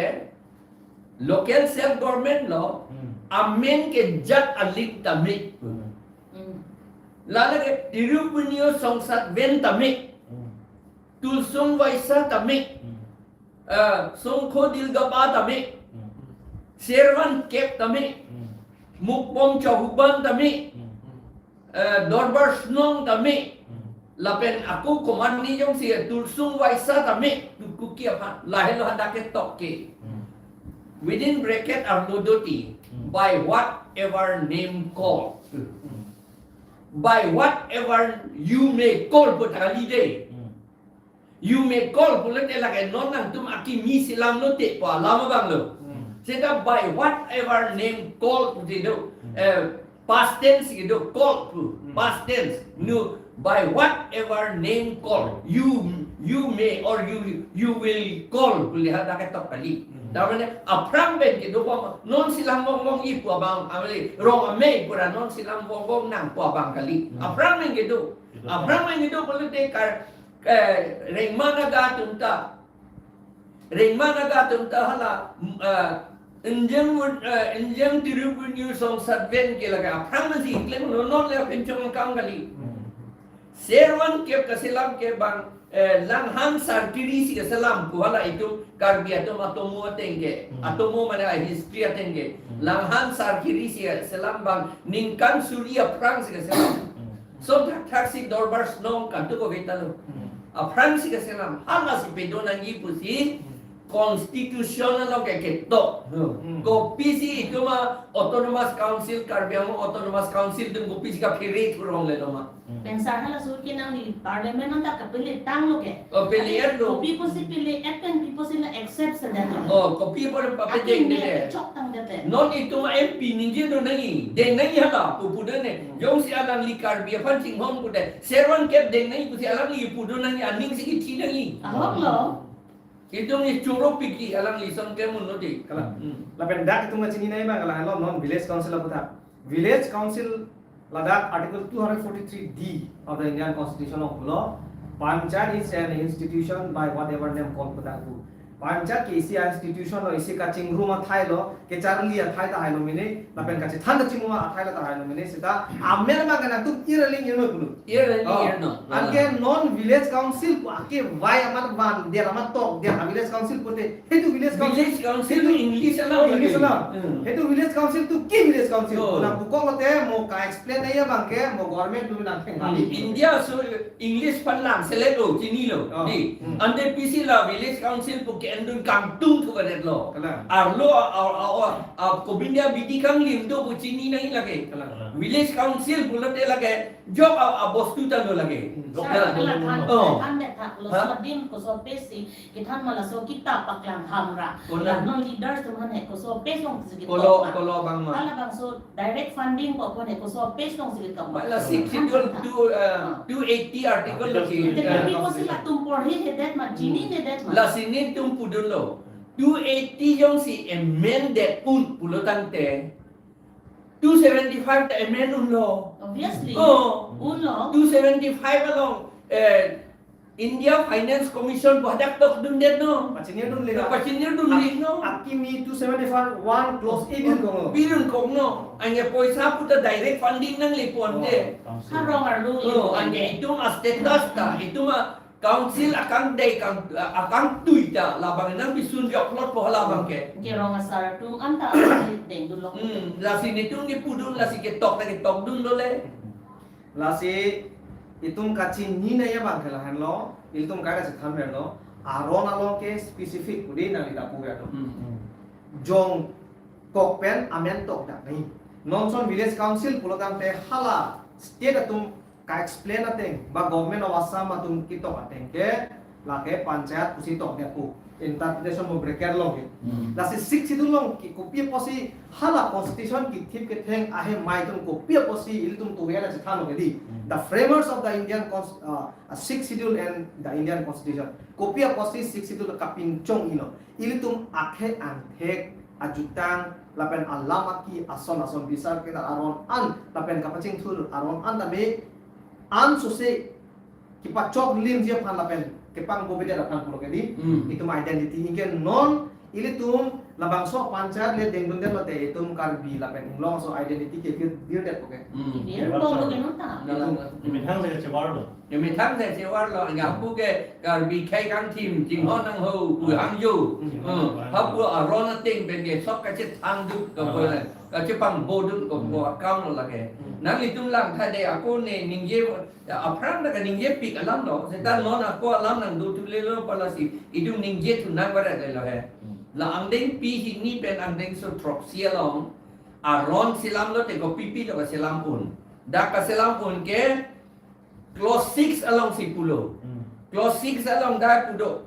local self government lo, Hmm. amen kejat a-link tame. Hmm. Hmm. Lale ke Tirupbunio Songsatven tame. Hmm. Tulsung Vaisa tame. Hmm. Eh, Songkho Dilgaba tame. Hmm. Servan Kep tame. Hmm. Mukbom Chauhuban tame. Hmm. Eh, Dorbar Shnong tame, Hmm. lapen ako komatne jongsi Tulsung Vaisa tame, Kuki aphan, lahelo hadak ketok ke. Hmm. Within bracket arlo doti, Hmm. by whatever name called. Hmm. By whatever you may call pu ta kali dei. Hmm. You may call pulote lake non nangtum akimi si lam lote pu alam abang lo. Hmm. Seta by whatever name called pusi do, Hmm. eh, past tense kedo called pu, Hmm. past tense. No, by whatever name called, you, you may or you, you will call pu le hadak ketok kali. Hmm. Dak mane aphrang pen kedo pu non si lam vong vongji pu abang, amali rong amei pura non si lam vong vong nang pu abang kali. Hmm. Aphrang pen kedo. Kedo. Aphrang pen kedo pulote kar Eh, Rengma Naga atum ta. Rengma Naga atum ta hala, mm, eh, Injeng, eh, Injeng Tirupbunio Songsatven ke lake aphrang si klem lo non le pinchong kam kali. Hmm. Servan kep kaselam ke bang, eh, Langhan Sarkiri si kaselam pu hala itum Karbi atum atomo ateng ke. Hmm. Atomo mane a history ateng ke. Hmm. Langhan Sarkiri si kaselam bang ningkan suri aphrang si kaselam. Hmm. So thakthak si Dorbar Shnong kantu ko veta lo. Hmm. Aphrang si kaselam. Hala si pedo nangji pusi Hmm. Constitution along ke ketok. Hmm. Kopisi itum a Autonomous Council, Karbi Anglong Autonomous Council atum kopisi kaphere thurong le doma. Hmm. Pen sar hala sur ke nangli parliament anta kapele tanglo ke. Oh, pele et lo. Kopi pusi pele et pen pi pusi la accept sedan lo. Oh, kopi por pa Akin pejeng de de. Chok tang de de. Non itum a M P ningje do nangji. Deng nangji hala, pu pu de ne. Hmm. Jongsi alangli Karbi aphan chinghon pu de. Servan kep deng nangji pusi alangli pu do nangji, aning si kithi nangji. Ahok lo. Itum ni choro piki alangli son ke mun lo di. Kalang. Hmm. Lapen dak itum kachini nai bang, kalang lo non village council aputhak. Village council ladak Article two hundred forty-three D of the Indian Constitution along pulo, Panchayat is an institution by whatever name called puthak pu. Panchayat ke isi institution lo, isi kachingrum athai lo, kecharli athai tahai lo mene, lapen kachethan kachingrum athai lo tahai lo mene, seta amen ma kana tum ir aling ir noi pulo. Ir aling Oh. ir noi. Anke non village council pu akevai amat van der amat tok der a village council pute. Hetu village council. Village council Hetu English alam Oh, English lagi. alam. Hmm. Hetu village council tu ki village council. Oh. Na pukok lote mo ka explain nai abang ke mo government tu nang theng Hmm. kali. India so English panlang selet lo, chini lo. Oh. Di. Hmm. Ante pisi la village council pu ke endun kangtung thu kadet lo. Kalang. Arlo a, a, a, a, a, kobindia bidi kanglim do pu chini nai lagi. Kalang. Village council pulote lagi. Job a, a bostu ta lo lagi. Hmm. Sir, Kalang. kalang than, Oh. than det thak lo, Ha? so dim koso pesi, kethan ma laso kitab paklang hamra. Kolang. La non leaders atum han he koso pes long si Kolo, ketok ma. kolo bang ma. Hala bangso direct funding ko pon he koso pes long si ketok ma. Ba la six schedule two, uh, Ah. two eighty article lo Article ki. Ante uh, pi kosi latum porhi he det ma, jini Hmm. he det ma. Lasi netum pudun lo. Two eighty jongsi amended un pulo tangte. Two seventy-five ta amend unlo. Obviously. Oh. Unlo. Two seventy-five along, eh, India Finance Commission pu hadak tokdun det no. Pachinirdun le. Pachinirdun le no. Akimi two seventy-five one clause A birun kong lo. Birun kong no. Anke poisa pu ta direct funding nangle ponte. Oh, council. Harong arlo Oh, anke itum a status ta, itum a council akang dei kang, akangtui ta labang nangpisun jok lot po labang ke. Ke rong asar atum anta dengdun lo. Hmm, lasi netum kepudun, lasi ketok ta ketokdun lo le. Lasi itum kachini nai abang ke lahenlo, itum kai kachethan lo, aron along ke specific pu di nangli ta pu ya atum. Hmm. Jongkok pen amen tok dak nai. Non son village council pulo tangte hala state atum ka-explain ateng, ba Government of Assam atum ketok ateng ke, lake panchayat pusi tok dia pu. Interpretation mo bracket long ke. Hmm. Lasi six itu long ke, kopi apotsi hala constitution kithip ketheng ahem mai atum kopi apotsi ilitum tu ya la chethan lo ke di. Hmm. The framers of the Indian cons-, uh, uh, six schedule and the Indian constitution. Kopi apotsi six schedule kapinchong ilo. Ilitum akhei angthek ajutang lapen alam aki ason ason bisar kita aron an lapen kapachingthur aron an tame an sose kepachok limji aphan lapen kepangbobedet aphan pulo ke di. Hmm. Itum identity anke non ilitum labangso panchayat le dengdun det lote itum Karbi lapen inglong aso identity ke bir, birdet po ke. Hmm. Bir po ke non ta. Dalam. Itum. Methang se chevar lo. Methang se chevar lo, anke pu ke Karbi khei kangthim, chinghon nangho, pu hangjo. Hmm. Hmm. Hapu aron ateng pen ke sok kachethang duk ke Ah. pu le. Kachepangbodun ko Hmm. ko akam lo lake. Hmm. Nanglitum lang tha de ako ne ningje, ya, aphrang ta kaningje pik alam lo. Seta Hmm. non ako alam nangdo thule lo pu lasi itum ningje thu nang barat le lo he. Hmm. La angdeng pi hini pen angdengso throksi along aron selam lote kopi pi lo kaselam un. Dak kaselam un ke clause six along si pulo. Hmm. Clause six along dak pu do.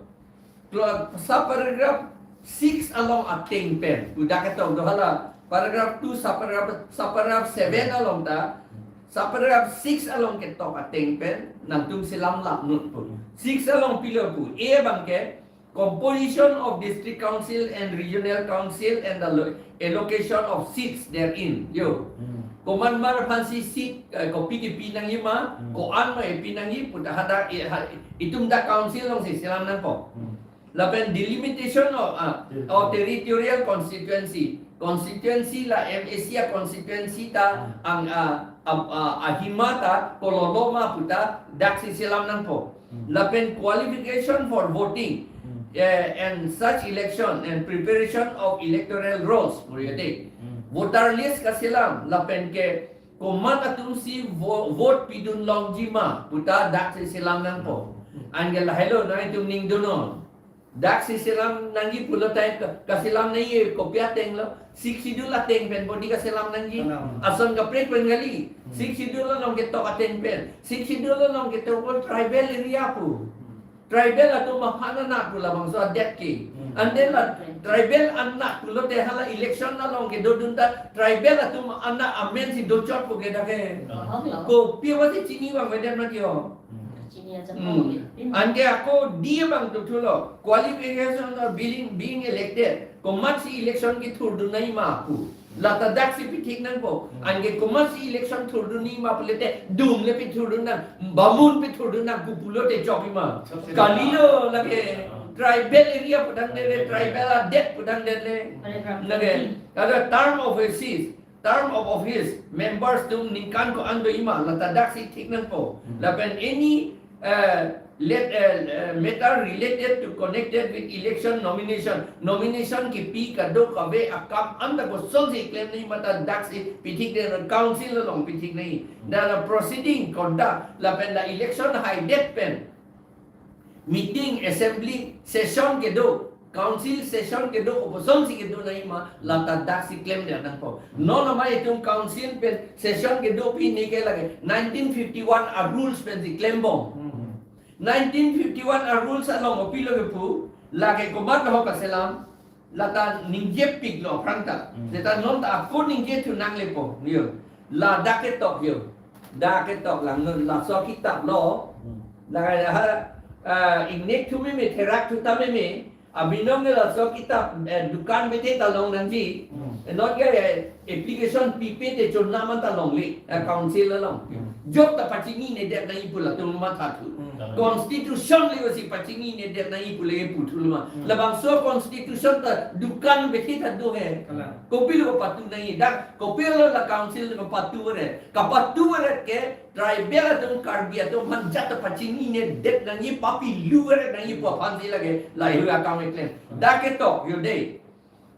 Clause, subparagraph six along ateng pen pu dak ketok do hala. Paragraph two, subparagraph, subparagraph seven along ta, subparagraph six along ketok ateng pen nangtum selam lap nut pu. Six along pilo pu. A abang ke, composition of district council and regional council and the lo-, allocation of seats therein. Yo. Hmm. Komat mar aphansi seat, eh, kopi kepi nangji ma, Hmm. ko-an ma epi nangji pu ta hadak, eh, ha, itum dak council alongsi selam nangkok. Hmm. Lapen delimitation of, ah, Territory. of territorial constituency. Constituency la M A C a constituency ta Hmm. ang, ah, ab- ah, ahima ta kololo ma puta daksi selam nangpo. Hmm. Lapen qualification for voting, Hmm. eh, and such election and preparation of electoral rolls, Hmm. Voter list kaselam, lapen ke komat atumsi vo- vote pidun longji ma puta daksi selam nangpo. Hmm. Anke lahelo nangtum ningdunnon. Daksi selam nangji pulote ka- kaselam nangji kopi ateng lo. Sixth Schedule ateng pen bodi kaselam nangji. Kalang. Ason kaprek pen kali. Hmm. Sixth Schedule along ketok ateng pen. Sixth Schedule along ketok lo tribal area pu. Hmm. Tribal atum aphan anak pu labangso adet ke. Hmm. Ante la tribal anak pulote hala election along kedodun ta tribal atum anak amensi dochot pu ke dak ke. Kalang. Kopi apotsi chini abang avedet mati ho. Hmm. Chini aja Hmm. Anke ako di abang tu thulo. Qualification of being, being elected. Komatsi election kethurdun nangji ma pu. Lata daksi pithik nangpo. Hmm. Anke komatsi election thurdun nangji ma pulote dum le pithurdun nang, bamun pithurdun nang pu pulote chokji ma. Chokji. Kalilo lake. Hmm. Tribal area pu tangdet le, tribal adet pu tangdet le. Paragraph Lake. thirteen. Kada term of office. Term of office members atum ningkan ko-an doji ma, lata daksi thik nangpo. Hmm. Lapen any, eh, let, eh, eh, matter related to connected with election nomination. Nomination kipi kadokave akam anta kosonsi klem nangji ma ta daksi pithik nang, council along pithik nangji. Hmm. Dan la proceeding conduct, lapen la election haidet pen meeting, assembly, session kedo, council session kedo, kosonsi kedo nangji ma, lata daksi klemdet nangpo. Non amei itum council pen session kedo pini ke lake nineteen fifty-one a rules pensi klembom. Hmm. Nineteen fifty-one a rules along kopilo kepu, lake komat lo kaselam, lata ningjepiklo aphrang ta. Hmm. Seta non ta ako ningje thu nang lepo, yo. Ladak ketok yo. Dak ketok lang non laso kitap lo. Hmm. Lake ha, ah, ingnek thu meme, therak thu ta meme. Abinong ke laso kitap, eh, dukan bethe ta long nangji. Hmm. Eh, non ke, eh, application pipe te chona man ta longle, eh, Hmm. council along. Hmm. Jok ta pachininedet nangji pu latum matha thu. Hmm. Constitution le si pachininedet nangji pu le pu thu lo ma. Hmm. Labangso constitution ta dukan bethe ta do he. Kalang. Kopilo patu nangji dak, kopilo la council patu re. Kapatu re ke tribal atum Karbi atum aphan jat ta pachininedet nangji, papilu re nangji pu aphansi lake lahei akam keklem. Hmm. Dak ketok yo dei.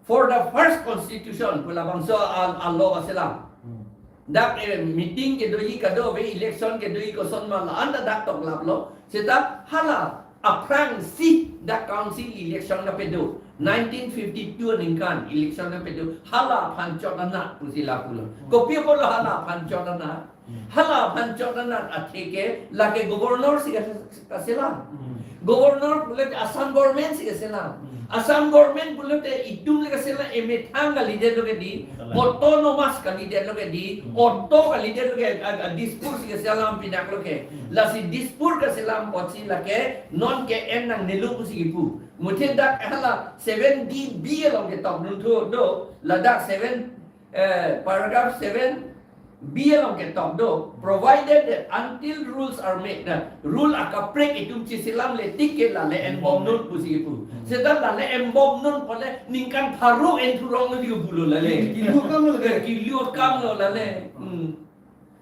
For the first constitution, pu labangso a, a law aselam. Hmm. Dak, eh, meeting kedoji kadokave, election kedoji koson ma la anta dak toklaplo. Seta hala aphrangsi dak council election kapedo. Nineteen fifty-two aningkan election kapedo. Hala aphan chot anat pusi lapulo. Hmm. Kopi apotlo hala aphan chot anat? Hmm. Hala aphan chot anat athe ke lake governor si kas-, kaselam. Hmm. Governor pulote Assam government si kaselam. Hmm. Assam government pulote itum le kaselam emethang kalidetlo ke dei, Hmm. autonomous kalidetlo ke dei, Hmm. auto kalidetlo ke, a, a, Dispur si kaselam pinak lo ke. Hmm. Lasi Dispur kaselam apotsi lake non ke-en nangnelo pusi kipu. Muthe dak hala seven D B along ketok dun thu do, ladak seven eh, paragraph seven B along ketok do, provided that until rules are made, na, rule akaprek itum chiselam le tik ke lale enbomnon pusi kipu. Hmm. Seta lale enbomnon pule ningkan pharo en thurong lo di pulo lale. Kilu akam lo lale. Kilu akam lo lale. Hmm.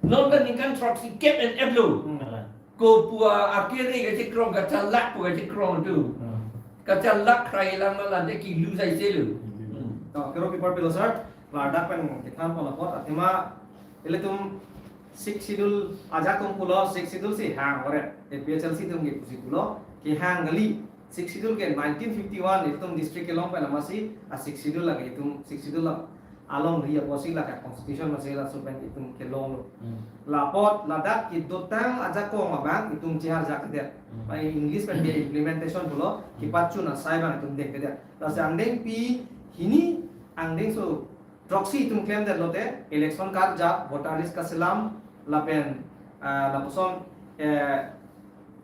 Non ta ningkan throksi kep en-eplo. Hmm. Kopua akere kachekrong, kachalak pu kachekrong tu. Hmm. Kachalak krai lang ma lade kilu sai selu. Hmm. To, kero kepar pilo sir, ladak pen kethan pon apot, athema ilitum Sixth Schedule ajakong pulo, Sixth Schedule si hang ore, A P H L C atum ke pusi pulo, kehang kali, Sixth Schedule ke nineteen fifty-one itum district kelong pen amatsi, a Sixth Schedule lake itum Sixth Schedule la alongri apotsi lake constitution amatsi laso pen itum kelonglo. Hmm. Lapot ladak kedotang ajakong abang itum chehar jakdet. Hmm. Pai English pen ke implementation pulo, Hmm. kepachun asai abang itum dengkedet. Lasi angdengpi hini angdengso throksi itum klemdetlote, election karjap, voter list kaselam, lapen, ah, lapuson, eh,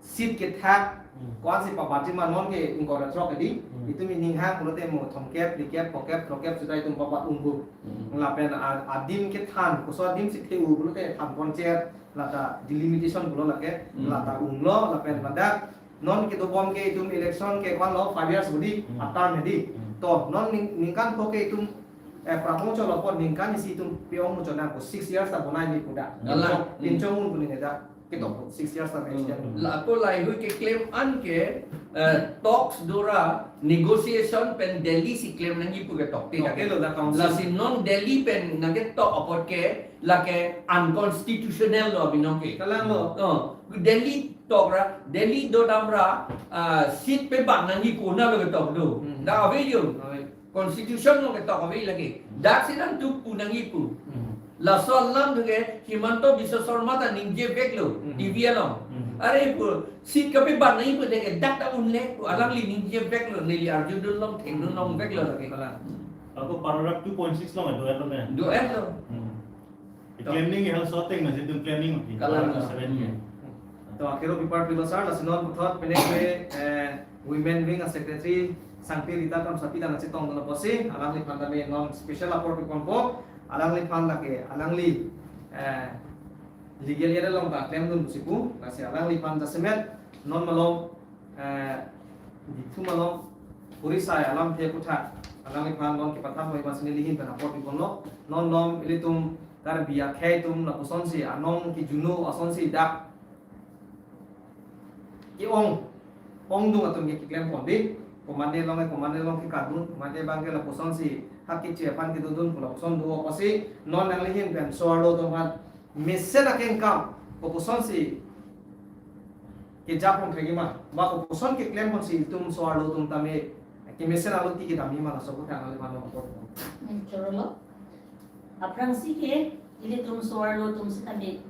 seat kethak, Hmm. ko-ansi pabatji ma non ke ingkoi ra throk ke dei, Hmm. itum ining hang pulote mo thomkep, phlikep, phokep, throkkep seta itum pabat ungbu. Hmm. Lapen a-, adim kethan, koso adim si the-u pulote than poncher, lata delimitation pulo lake, Hmm. lata unglo, lapen ladak non kedobom ke itum election ke ko-an lo five years bodi, Hmm. a term he dei. Hmm. To, non ning-, ningkan pho ke itum eh, prapong cholo apot ningkan isi itum pe-ong muchot nangpo, six years ta bonai ni pu dak. Kalang. Pinchong, pinchong un pu neli dak ketok, six years ta Hmm. mention. La ako laheihui keklem an ke, eh, talks dora negotiation pen Delhi si klem nangji pu ketok. Ti Okay, lake lo, the council. Lasi non Delhi pen nangketok apot ke lake unconstitutional lo binong ke. Kalang lo. Oh, Delhi tok ra, Delhi dodam ra, ah, seat pe bang nangji pu na lo ketok do. Hmm. Dak ave jo. Ave. Constitution along ketok ave lake. Dak si nangtum pu nangji pu. Hmm. Laso alam tu ke Himanta Biswa Sarma ta ningjeveklo, Hmm. T V along. Hmm. Are pu, seat kapeban nangji pu de dak ta unle pu alangli ningjeveklo, neli arjudun long, thengdun longveklo lake. Kalang. Ako paragraph two point six along do-etlo ne. Do-etlo. Hmm. Claiming hal shorting na situ claiming. Kalang. Paragraph seven ke. Hmm. To akhiro bipar pilo sir, lasi non puthot penang ke, eh, Women Wing a Secretary Sangpi Rita Kramsapi ta nangchetongdun apotsi, alangliphan tame non special apor piponpo, alangliphan lake, alangli, eh, legal aid along ta klemdun pusi pu, lasi alangliphan jasemet, non malom, eh, dithum along, Orissa alamthe aputhak, alangliphan non kepathan moi masi neli ahin pen apor piponlo, non malom ilitum Karbi akhei atum lapusonsi, anong kijuno asonsi dak ke-ong, ongdung atum ke keklem pon di, komatne along, komatne along kekadun, komatne abang ke lapusonsi, hak keche aphan kedodun pu lapuson do apotsi, non nangli ahin pen so-arlo atum aphan mesen akengkam, kopusonsi kejapon thekji ma, ba kopuson keklem ponsi itum so-arlo atum tame kemesen alote kedamji ma, laso aputhak nangli aphan non apor. Hmm, chorolo. Aphrangsi ke ilitum so-arlo atum sitame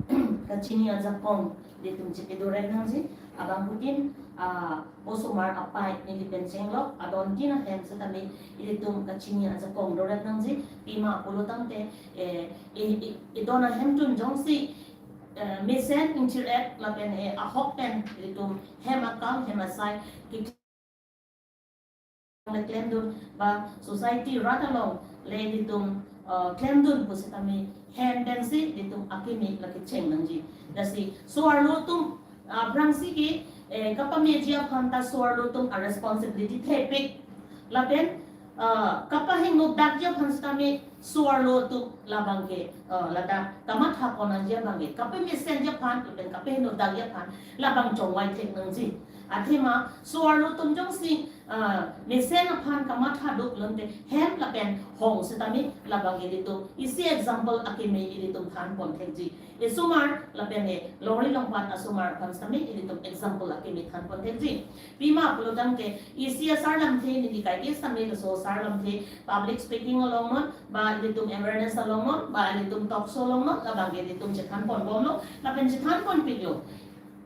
kachini ajakong ilitum chepedorek nangji, abangphutin, ah, osomar apai neli pen chenglok adontin ahem sitame ilitum kachini ajakong dorek nangji, pima pulo tangte, eh, eh, eh, idon ahemtun jongsi, eh, mesen ingthir-et lapen, eh, ahok pen ilitum hem akam hem asai ke le klemdun ba society rat along le ilitum, uh, klemdun pusitame hem pensi ilitum akimi lake cheng nangji. Lasi so-arlo atum, uh, aphrangsi ke, eh, kapameji aphan ta so-arlo atum a responsibility thepik. Lapen, uh, kapahengnodakji aphan sitame so-arlo atum labang ke, uh, ladak kamatha pon nangji abang ke, kapamesenji aphan lapen kapahengnodakji aphan labang chongvai thek nangji. Athema so-arlo atum jongsi, ah, mesen aphan kamatha duk lonte hem lapen hong sitame labang ilitum isi example akimi ilitum than pon thekji. Esomar lapen e longri longpat asomar aphan sitame ilitum example akimi than pon thekji. Pima pulo tangte isi asar lamthe neli kaike sitame laso asar lamthe public speaking along non, ba ilitum awareness along non, ba ilitum talk show along non, labang ilitum chethan ponbomlo, lapen chethan ponpiklo.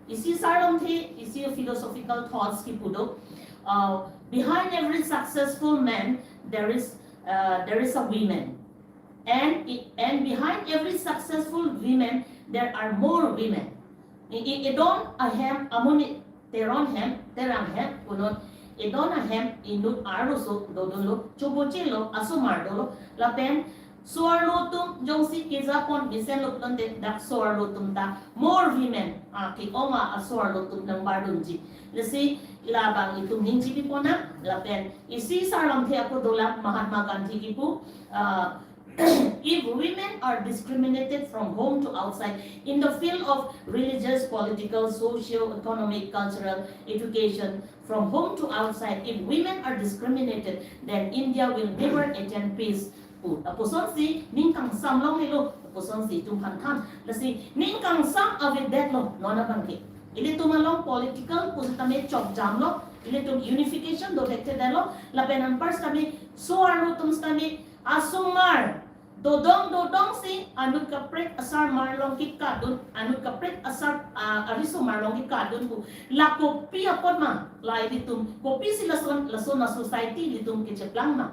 Isi asar lamthe, isi philosophical thoughts kipu do. Uh, behind every successful man, there is, uh, there is a women. And i-, and behind every successful women, there are more women. I, i, idon ahem amonit, Teron hem, Terang hem, punon idon ahem inut arloso dodunlo, chobochelo, asomar dolo, lapen so-arlo atum jongsi kejapon mesenlo pulote dak so-arlo atum ta more women, ah, ke-ong a so-arlo atum nangbardunji. Lasi labang itum ningje piponang, lapen isi asar lamthe ako dolang Mahatma Gandhi kipu, ah, if women are discriminated from home to outside in the field of religious, political, socio-economic, cultural, education, from home to outside, if women are discriminated, then India will never attain peace. Pu, lapusonsi ning kangsam longlelo, lapusonsi itum aphan than. Lasi ning kangsam avedetlo, non abang ke. Ilitum along political pusitame chokjamlo, ilitum unification dothekthedetlo, lapen anpar sitame so-arlo atum sitame asomar dodong dodongsi anut kaprek asomar along kekadun, anut kaprek asomar, ah, arisomar along kekadun pu. La kopi apot ma, la ilitum kopisi lason, lason a society ilitum kecheplang ma.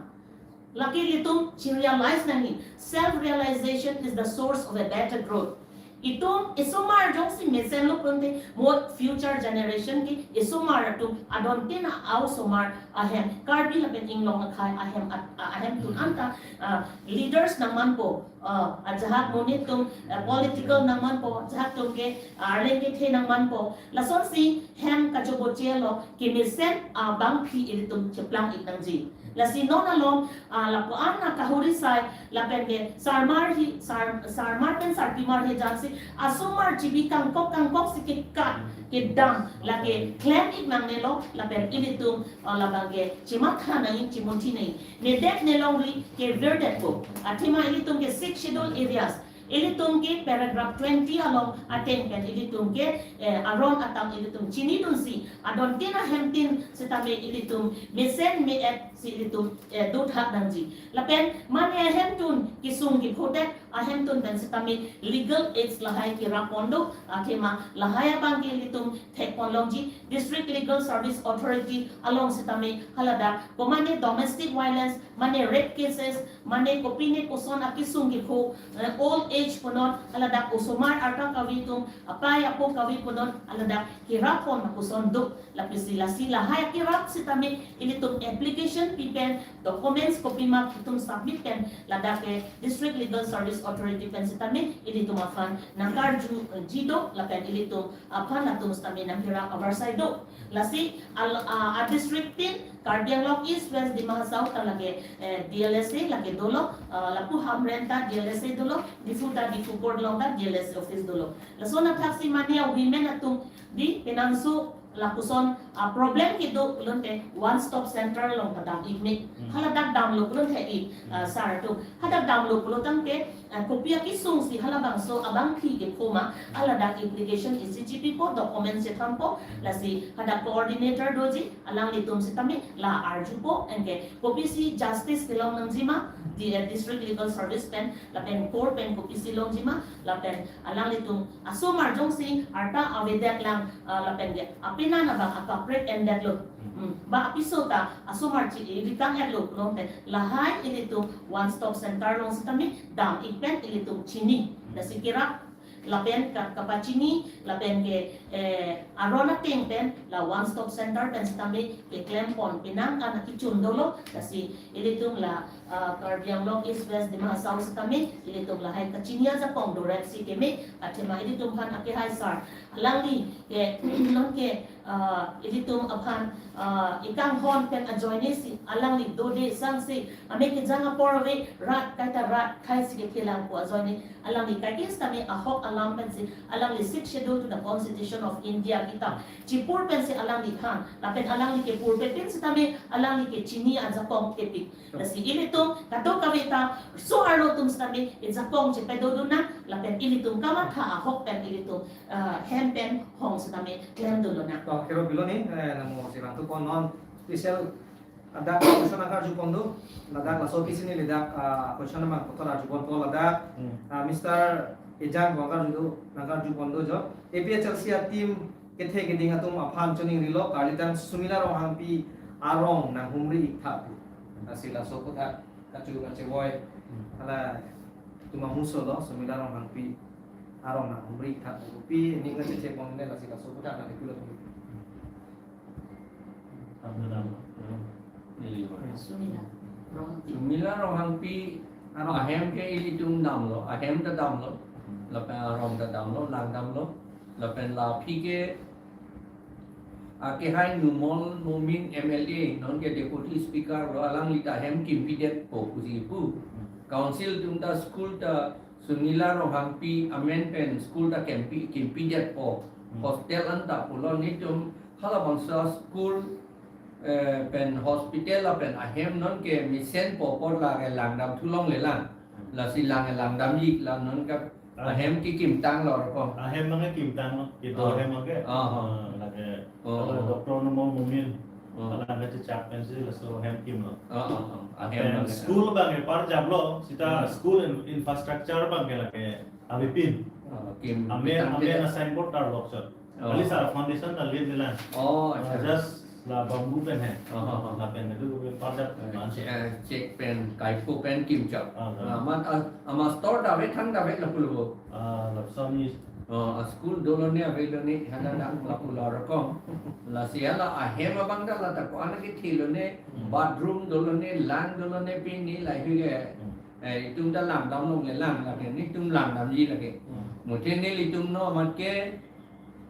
Lake ilitum chi-realize nangji. Self realization is the source of a better growth. Itum esomar jongsi mesenlo pulote mo future generation ke esomar atum adontin a-osomar ahem, Karbi lapen inglong akhei ahem at-, a-, ahemtun anta, ah, leaders nangmanpo, Uh, ajahak monit atum uh, political nangmanpo, ajahak atum ke uh, arleng kethe nangmanpo. Lasonsi hem kachoboche lo, kemesen abangpi ilitum cheplang-ik nangji. Lasi non along uh, lapu-an akahuri sai lapen ke sarmar hi sar, sarmar pen sarpimar hi jansi asomar chibi kangkok kangkok si kekat kedam lake klem-ik nangnelo lapen ilitum uh, labang ke chematha nangji, chemunthi nangji. Nedet nelongri kevirdetpo. Athema ilitum ke Sixth Schedule areas, ilitum ke paragraph twenty along ateng pen ilitum ke eh, aron atam ilitum chinidunsi adontin ahemtin sitame ilitum mesen me-et si ilitum eh, dotha nangji. Lapen mane ahemtun kesung kephodet ahemtun pen sitame legal aids lahai kerap pon do, athema lahai abang ke ilitum thek pon longji. District Legal Service Authority along sitame haladak komane domestic violence, mane rape cases, mane kopine koson akesung kepho, eh, old age punon, haladak osomar arta kave atum, apei apo kave punon, haladak kerap pon akoson do. Lapisi lasi lahai kerap sitame ilitum application pi pen, documents kopima itum submit pen, ladak ke District Legal Service Authority pen sitame ilitum aphan nangkarju eh, ji do, lapen ilitum aphan latum sitame nangkira avarsai do. Lasi al, uh, a district tin Karbi Anglong East, West, Dima Hasao ta lake eh, D L S A lake dolo, uh, lapu Hamren ta D L S A dolo, Diphu ta Diphu Port along ta D L S A office dolo. Lason athaksi mane women atum di penangso lapuson uh, problem kedo pulote one stop center along padam-ik me. Hmm. Haladak damlo pulote i uh, sar atum. Hadak damlo pulotangte uh, kopi akesung si halabangso abangpi kepho ma, haladak application isi chipipo, documents chethanpo, lasi hadak coordinator doji, alanglitum sitame la arjupo, anke kopisi justice kelong nangji ma, di uh, District Legal Service pen, lapen court pen kopisi longji ma, lapen alanglitum asomar jongsi arta avedet lang uh, lapen ke apenan abang akaprek endetlo. Hmm. Ba apiso ta asomar chi-i rikang etlo pulote lahai ilitum one stop center along sitame dam-ik pen ilitum chini. Lasi kerap lapen ka, kapachini lapen ke eh, aron ateng pen la one stop center pen sitame keklem pon penang an akechun dolo. Lasi ilitum la uh, Karbi Anglong East, West, Dima Hasao sitame ilitum lahai kachini ajakong doreksi keme, athema ilitum aphan akehai sar alangli ke nonke uh, ilitum aphan uh, ikanghon pen ajoine si alangli dode sangsi ame kejang apor ave rat kaita rat khai si kekhelangpo ajoine alangli kaike sitame ahok alam pensi alangli Sixth Schedule to the Constitution of India kitab chipur pensi alangli than, lapen alangli kepurpe pen sitame alangli kechini ajakong thepik. Lasi ilitum kadokave ta so-arlo atum sitame ijakong chepedodun nang, lapen ilitum kamatha ahok pen ilitum uh, hem pen hong sitame klem dolo nang. To, kero bilo ni, eh, namo sirang tu konon special ada question nangkarju pon do, ladak laso pisi neli dak uh, question nangkotor arju ponpo ladak. Hmm. Uh, Mister Ejang nangkarju do, nangkarju pon do jo. A P H L C a team kethe keding atum aphan choningrilo, karlitang Sumila Ronghangpi arong nanghumri-ik tha pu. Lasi laso aputhak kachu kachevoi. Hmm. Halatum amuso lo, Sumila Ronghangpi arong nanghumri-ik tha pu. Pi ning kacheche pon ne lasi laso aputhak nangkilo. Abdul Alam. Sumila Ronghangpi. Sumila Ronghangpi arong ahem ke ilitum damlo, ahem ta damlo, lapen arong ta damlo, lang damlo, lapen la aphi ke akehai Numal Momin M L A, nonke Deputy Speaker lo, alangli ta hem kimpidetpo pusi pu. Council atum ta school ta Sumila Ronghangpi amen pen school ta kimpi, kimpidetpo. Hmm. Hostel anta pulo, netum halabangso school eh, pen hospital lapen ahem nonke mesenpo apor la ke langdam thu longle lang. Lasi lang langdam-ik lang, nonke ahem kekimtang lo ko. Ahem abang kekimtang lo, kedo Oh. Ahem abang ke. Oh. Ah, lake, oh, kalau oh. Doctor Numal Momin, oh. Kalau ada cecak pensi laso ahem kimlo. Oh, oh, oh. Ahem pen abang ke. School abang ke parjaplo, sita hmm. School in, infrastructure abang ke lake avepin. Oh, kim, amen, kim amen kita. Signboard ta lok chot. Oh. Kali sar foundation ta le dilang. Oh, ah, acha. Just la bamboo pen he. Oh, oh, oh. Lapen itu pen parjap. Eh, man che-, eh, chek pen, kaiko pen kimchap. Ah, ah, man, ah, ama store ta ave, thang ta ave, lapu lapu. Ah, lapuson ni. Oh, ah, school dolo ne, avelo ne, hana dak, lapu la rokom. Lasi hala ahem abang ta la ta ko-an kethelo ne, hmm. Bathroom dolo ne, lang dolo ne, pini lahai ke. Hmm. Eh, itum ta langdam longle lang lake, netum langdamji lake. Hmm. Muthe nelitum no amat ke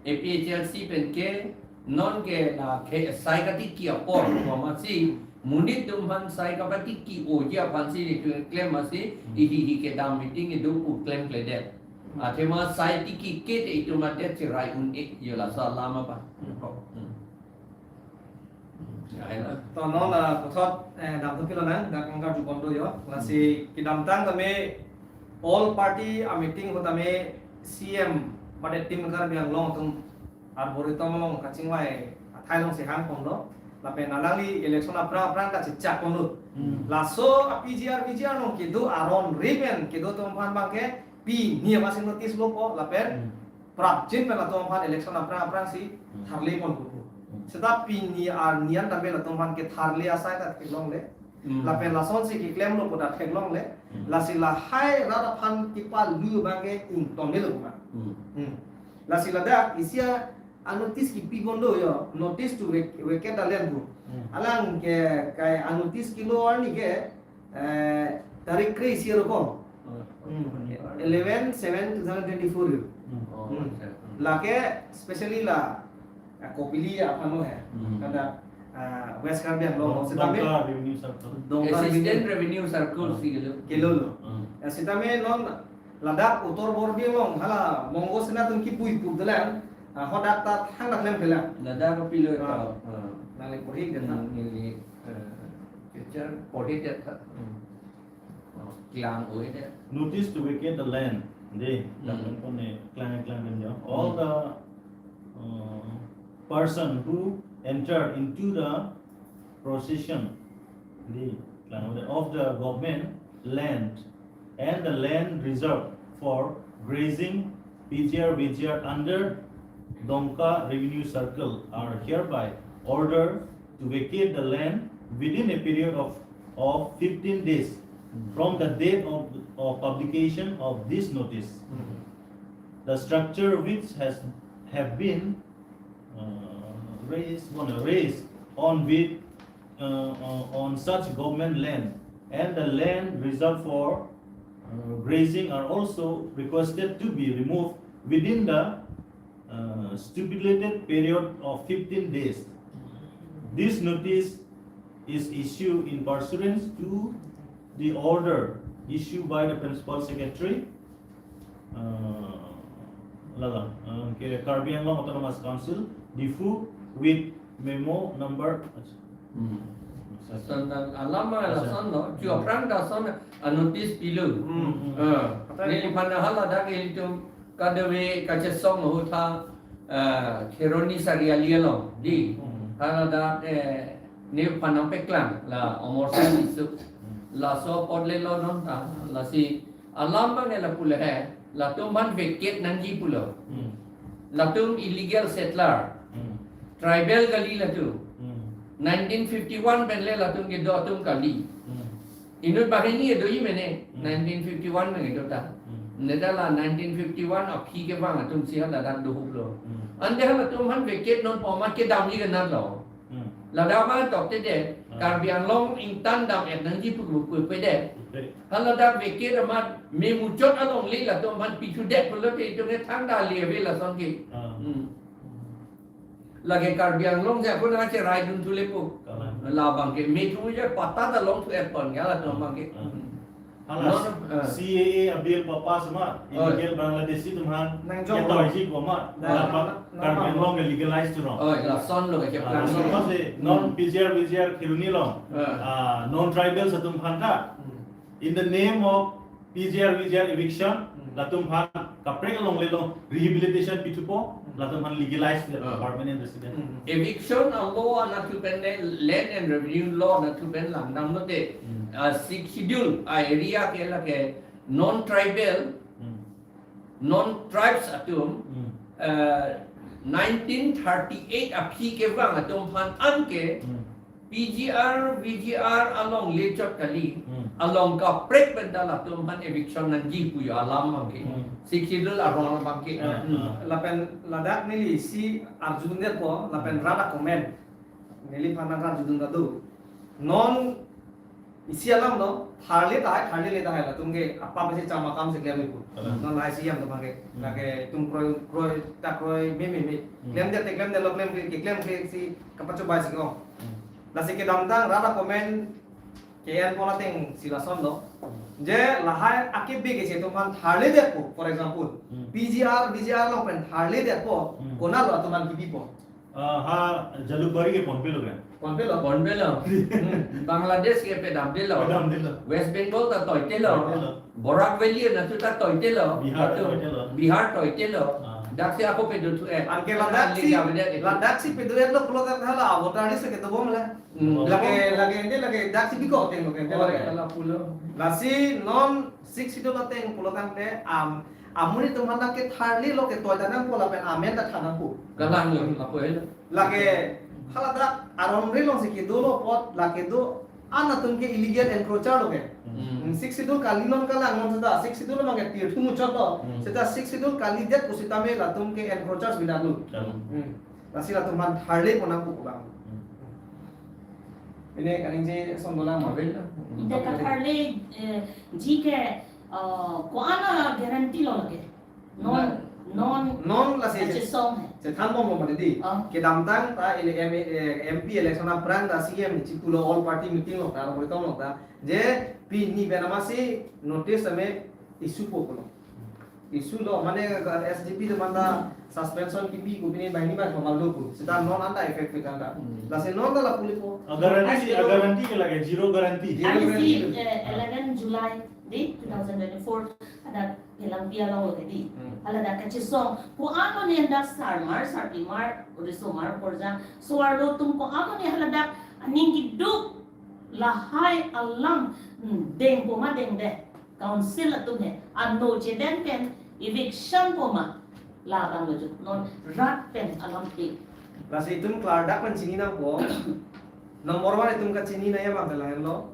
A P H L C pen ke non ke la ke sai katiki apor, amatsi monit atum aphan sai kapatiki-oji aphansi netum klem amatsi, Hmm. ihi hi kedam meeting kedo pu klemkledet. Athema sai tiki ke te itum adet cherai un-e, yo laso alam apa. Hmm. Hmm. Ya, ya. To non la puthot, eh, damthu pilonang, dak angkar jubon do yo. Lasi kedamtang tame all party a meeting ahut tame C M mate Team Karbi Anglong atum arboretum along kachingvai athai alongsi hang ponlo. Lapen alangli election aphrang aphrang kachechak ponlo. Hmm. Laso a P G R V G R along kedo aron riben kedo atum aphan abangke pini amatsi notice lopo lapen Hmm. prapjin pen latum aphan election aphrang aphrangsi Hmm. tharle ponpo. Hmm. Seta pini arni an tame latum aphan ketharle asai ta theklongle. Hmm. Lapen lasonsi keklemlo pu ta theklongle. Hmm. Lasi lahai rat aphan kepalu abangke ingtongle lo ma. Hmm. Hmm. Lasi ladak isi a notice kipi bom do yo, notice to vac-, vacate the land pu. Hmm. Alangke kai a notice kelo arni ke, eh, tarik kre-isi arokong. Oh, Hmm. eleven seven two thousand twenty-four yo. Hmm. Oh, Hmm. acha. Hmm. Lake specially la, ah, Kopili aphan lo he. Hmm. Kada, ah, West Karbi Anglong Dong-, sitame Dongka Revenue Circle. Dongka Assistant Revenue. Revenue Circle Oh. si kelo. Kelo lo. Hmm. Ya, sitame non ladak Uttar Borbil along hala Mongo Sena atum kipuipup dolang, ah, hadak ta thangta klemklelang. Ladak kopilo Ah. ta. Ah. Nangli porhi ke ta. Hmm, neli, eh, picture porhi ke ta. Hmm. Oh, klang oi de. Notice to vacate the land. Dei, Hmm. dak pon ne klang klang dem jo. All Hmm. the, uh, person who enter into the possession, dei, klang oi de, of the government land and the land reserved for grazing P G R V G R under Dongka Revenue Circle are hereby ordered to vacate the land within a period of, of fifteen days from the date of, of publication of this notice. Hmm. The structure which has, have been, uh, raised, no, no, raised on with, uh, uh, on such government land and the land reserved for, uh, grazing are also requested to be removed within the, uh, stipulated period of fifteen days. This notice is issued in pursuance to the order issued by the Principal Secretary, uh, lala, uh, ke Karbi Anglong Autonomous Council, Diphu, with memo number. Hmm. Lason ta alam ma Acha. Lason lo, ju aphrang ta lason a notice pilo. Hmm. Ah, Atai neliphan haladak ilitum kadokave kachesong ahut ta, ah, Kheroni Chariali along, dei. Hmm. Haladak, eh, nephan nangpeklang la Omor Sing Tisso. Hmm. Laso apot le lo non ta, lasi alam abang ke lapu le he, latum aphan vacate nangji pulo. Hmm. Latum illegal settler. Hmm. Tribal kali latum. Hmm. Nineteen fifty-one pen le latum kedo atum kali. Hmm. Inut banghini kedoji mene, Hmm. nineteen fifty-one pen kedo ta. Hmm. Neta la nineteen fifty-one aphi kevang atumsi haladak dohup lo. Hmm. Ante halatum aphan vacate non pu amat kedamji kenat lo. Hmm. Ladak ma tokte de, Hmm. Karbi Anglong ingtan dam-et nangji pu pu pu de. Oke. Haladak vacate amat memuchot along le latum aphan pithudet pulote itum ke thangta le ave lason ke. Hmm. Hmm. Lake Karbi Anglong si ako nangcherai dun thu le pu. Kalang. Labang ke me thu je patta ta longthu-et pon ke latum abang ke. Ah. Hmm. Hala No, no, ah. C A A a bill papass ma, Oh. illegal Bangladeshi atum aphan Nang jok ketoiji ko ma, Nang, lapen nang, nang, Karbi nang. Anglong ke legalize thu rong. Oh, lason lo ke Ah, keplang lason ke. Masi non Hmm. P G R V G R Kheroni along, Ah. ah, non tribals atum aphan ta, Hmm. in the name of P G R V G R eviction, Hmm. latum aphan kaprek along le lo rehabilitation pithupo, Hmm. latum aphan legalize the Ah. permanent resident. Hmm. Eviction a law anatthu pen le, land and revenue law anatthu pen langdamlote, Hmm. ah, Sixth Schedule a area ke lake non-tribal, Hmm. non-tribes atum, Hmm. ah, nineteen thirty-eight aphi kevang atum aphan anke, Hmm. P G R, V G R along lechot kali, Hmm. along kaprek pen ta latum aphan eviction nangji pu yo alam abang ke. Hmm. Sixth Schedule aron abang ke. Ah, Hmm. ah. Lapen ladak neli isi arjudundet po, lapen Hmm. rat a-comment. Neliphan nang arjudun ta do. Non Isi alam lo, tharle tahai, tharlele tahai latum ke apa pasi chama kam si klem ipu. Alam. Non lahai C M atum abang ke, Hmm. lake itum kroi, kroi, ta kroi, me, me, me. Hmm. Klemdet te klemdetlo, klem ke, keklem ke si kapachobai si ke-ong. Hmm. Lasi kedamtang rara comment ke-en pon ateng si lason lo. Hmm. Je lahai akebe ke si atum aphan tharledetpo, for example. Hmm. P G R, V G R along pen tharledetpo, Hmm. konatlo atum aphan kipipo? Ah, ha Jalukbari ke ponpelo kan? Ponpelo? Ponpelo. Hmm. Bangladesh ke pedamdelo. Pedamdelo. West Bengal ta toitelo. Toitelo. Barak Valley natu ta toitelo. Bihar Natu toitelo. Bihar toitelo. Ah. Daksi ako pedothu eh. Anke ladak si, Anke gavedet itu. Ladak si pedo-etlo pulo tangte hala voter list ke dobom le. Hmm. Lake, lake ente lake daksi bikok ateng lo ke ente Oh, lake. Ala pulo. Lasi non Sixth Schedule ateng pulo tangte am, amonit atum aphan ke tharlelo ke toita nangpo lapen amen ta than nangpo. Kalang lo, apo helo. Lake haladak aron relong si kedolo apot lake do-an atum ke illegal encroacher lo ke. Hmm. Hmm, Sixth Schedule kali non kalang non seta Sixth Schedule abang ke tirthu muchotlo. Hmm. Seta Sixth Schedule kalidet pusitame latum ke encroachers bidaklo. Kalang. Hmm. Lasi latum aphan tharle pon nangpo abang. Hmm. Pine kaningje ason dolang ma? Avel lo. Ante katharle, eh, ji ke, eh, ko-an aguarantee lo lake? Non, Na- non Non lasi kachesong he. Chethanbomlo mati di. Oh. Kedamtang ta ele M A, eh, M P election aphrang ta C M chipulo all party meeting lo ta, roitom lo ta. Je pini pen amatsi notice tame issue po pulo. Issue lo, mane S G P atum aphan ta suspension kipi ko pini banghini abang thamal do pu. Seta non anta effect pe kanta. Hmm. Lasi non ta lapu-le po. Ah, guarantee, As ah, guarantee ke lake, zero guarantee. Zero Ani guarantee. si, eh, eleven July di two thousand twenty-four ada pelangpi along lo di. Hmm. Haladak kachesong. Ko-an amonit dak sarmar, sarpimar, risomar, porja, so-arlo atum ko-an amonit haladak aning kiduk lahai alam, hmm, dengpo ma dengdet. Council atum he, ano chedeng pen eviction po ma, labang lo jut non rat pen alam ke. Lasi itum klardak pen chini nangpo. Number one itum kachinina abang ke lahenlo.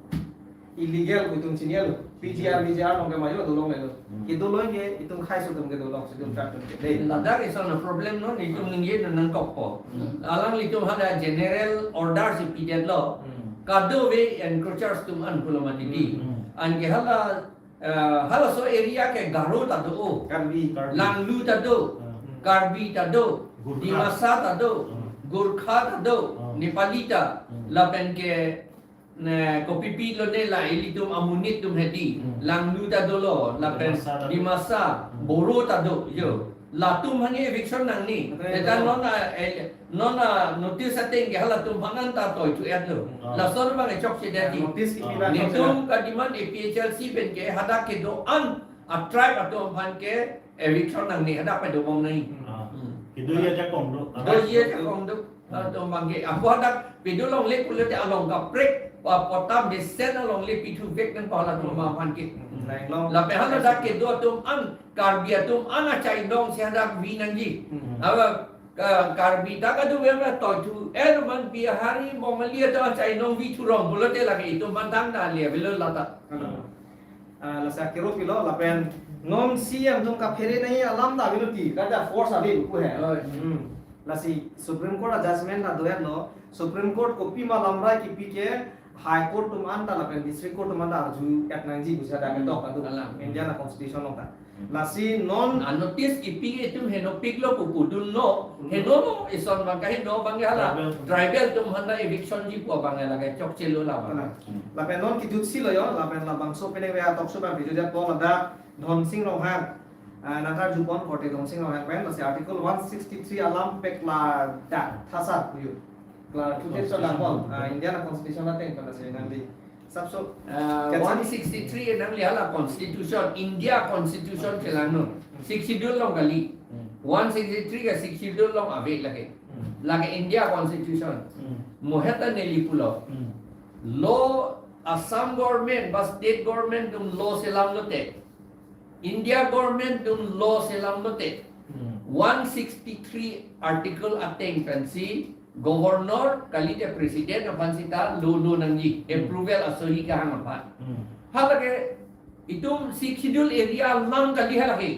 Illegal pu itum chinilo. P G R, V G R along ke mayo dolonglelo. Hmm. Kedolo ke itum khaiso atum ke dolong, itum rat atum ke. Dei. Ladak ison aproblem non, itum ningje non nangkokpo. Hmm. Alanglitum hada general order si pidetlo. Hmm. Kadokave encroachers atum an pulo mati di. Hmm. Anke hala Eh, halaso area ke Garo ta do, Karbi. Langlu ta do, Hmm. Karbi ta do, Gorkha. Dimasa ta do, Hmm. Gorkha ta do, Hmm. Nepali ta, Hmm. lapen ke, ne, kopipi lo ne la ilitum amonit atum hedi, Hmm. Langlu ta dolo, lapen Dimasa ta do. Dimasa, Hmm. Boro ta do, yo. Latum aphan eviction nangne. Betul, Eta betul. non a, eh, non a notice ateng ke halatum aphan anta toithu-etlo. Hmm. Lason abang chokchedet di. Notice kipi Hmm. ba Netum chokchedet. Kademand A P H L C pen ke hadak kedo-an a tribe atum aphan ke eviction nangne hadak padobom nangji. Hmm. Ah. Hmm. Kedo-ji ajakong do. Doji ajakong do. Hmm. Atum abang ke. Ako hadak pedolongle pulote along kaprek, pa potam desen alongle pithuvek nangpo halatum Hmm. aphan ke. Hmm. Lain long. Lapen haladak kedo atum an Karbi atum an achainong si hadak vi nangji. Hmm. Aba, Ka-, Karbi ta kadokave ma toithu, eh, man Bihari, Bongali atum achainong vi thurong pulote lake itum mantang na le avelo lata. Hmm. Ah, lasi akero pilo, lapen non C M atum kaphere nangji alam ta avelo ti, kada force ave pu he. Oh. Hmm. Lasi Supreme Court a judgment ta do-etlo, Supreme Court kopima lamrai kipi ke, High Court atum anta lapen District Court atum anta arju-et nangji pusi hadak Hmm. ketok adu. Alam. Indian a constitution along ta. Hmm. Lasi non A notice kipi ke itum henopiklo pu pudunlo. Hmm. Heno ison abang ke heno abang ke hala. Tribal. Tribal atum aphan ta eviction ji pu abang ke lake chokchelo labang. Alam. Hmm. Lapen non kejutsi lo yo, lapen labangso pene ve a talk show abang video jat po ladak Dhonsing Ronghang. Ah, nangkarjupon korte Dhonsing Ronghang pen, lasi Article one sixty-three alam peklardak thasar pu yo. Klardak thasar Constitution. Langpon, ah, Indian Constitution ateng pen lasi nangli. Sapso. Ah, Kachin- one sixty-three nangli hala Constitution, India Constitution kelangno. Hmm. Sixth Schedule along kali. Hmm. One sixty-three ke Sixth Schedule along ave lake. Hmm. Lake India Constitution. Hmm. Mo heta neli pulo. Hmm. Law, Assam government ba state government atum law selam lote, India government atum law selam lote, Hmm. one sixty-three article ateng pensi governor kalite president aphan sita law lo nangji, Hmm. approval asohi kahang aphan. Hmm. Halake itum Sixth Schedule area alam kali halake.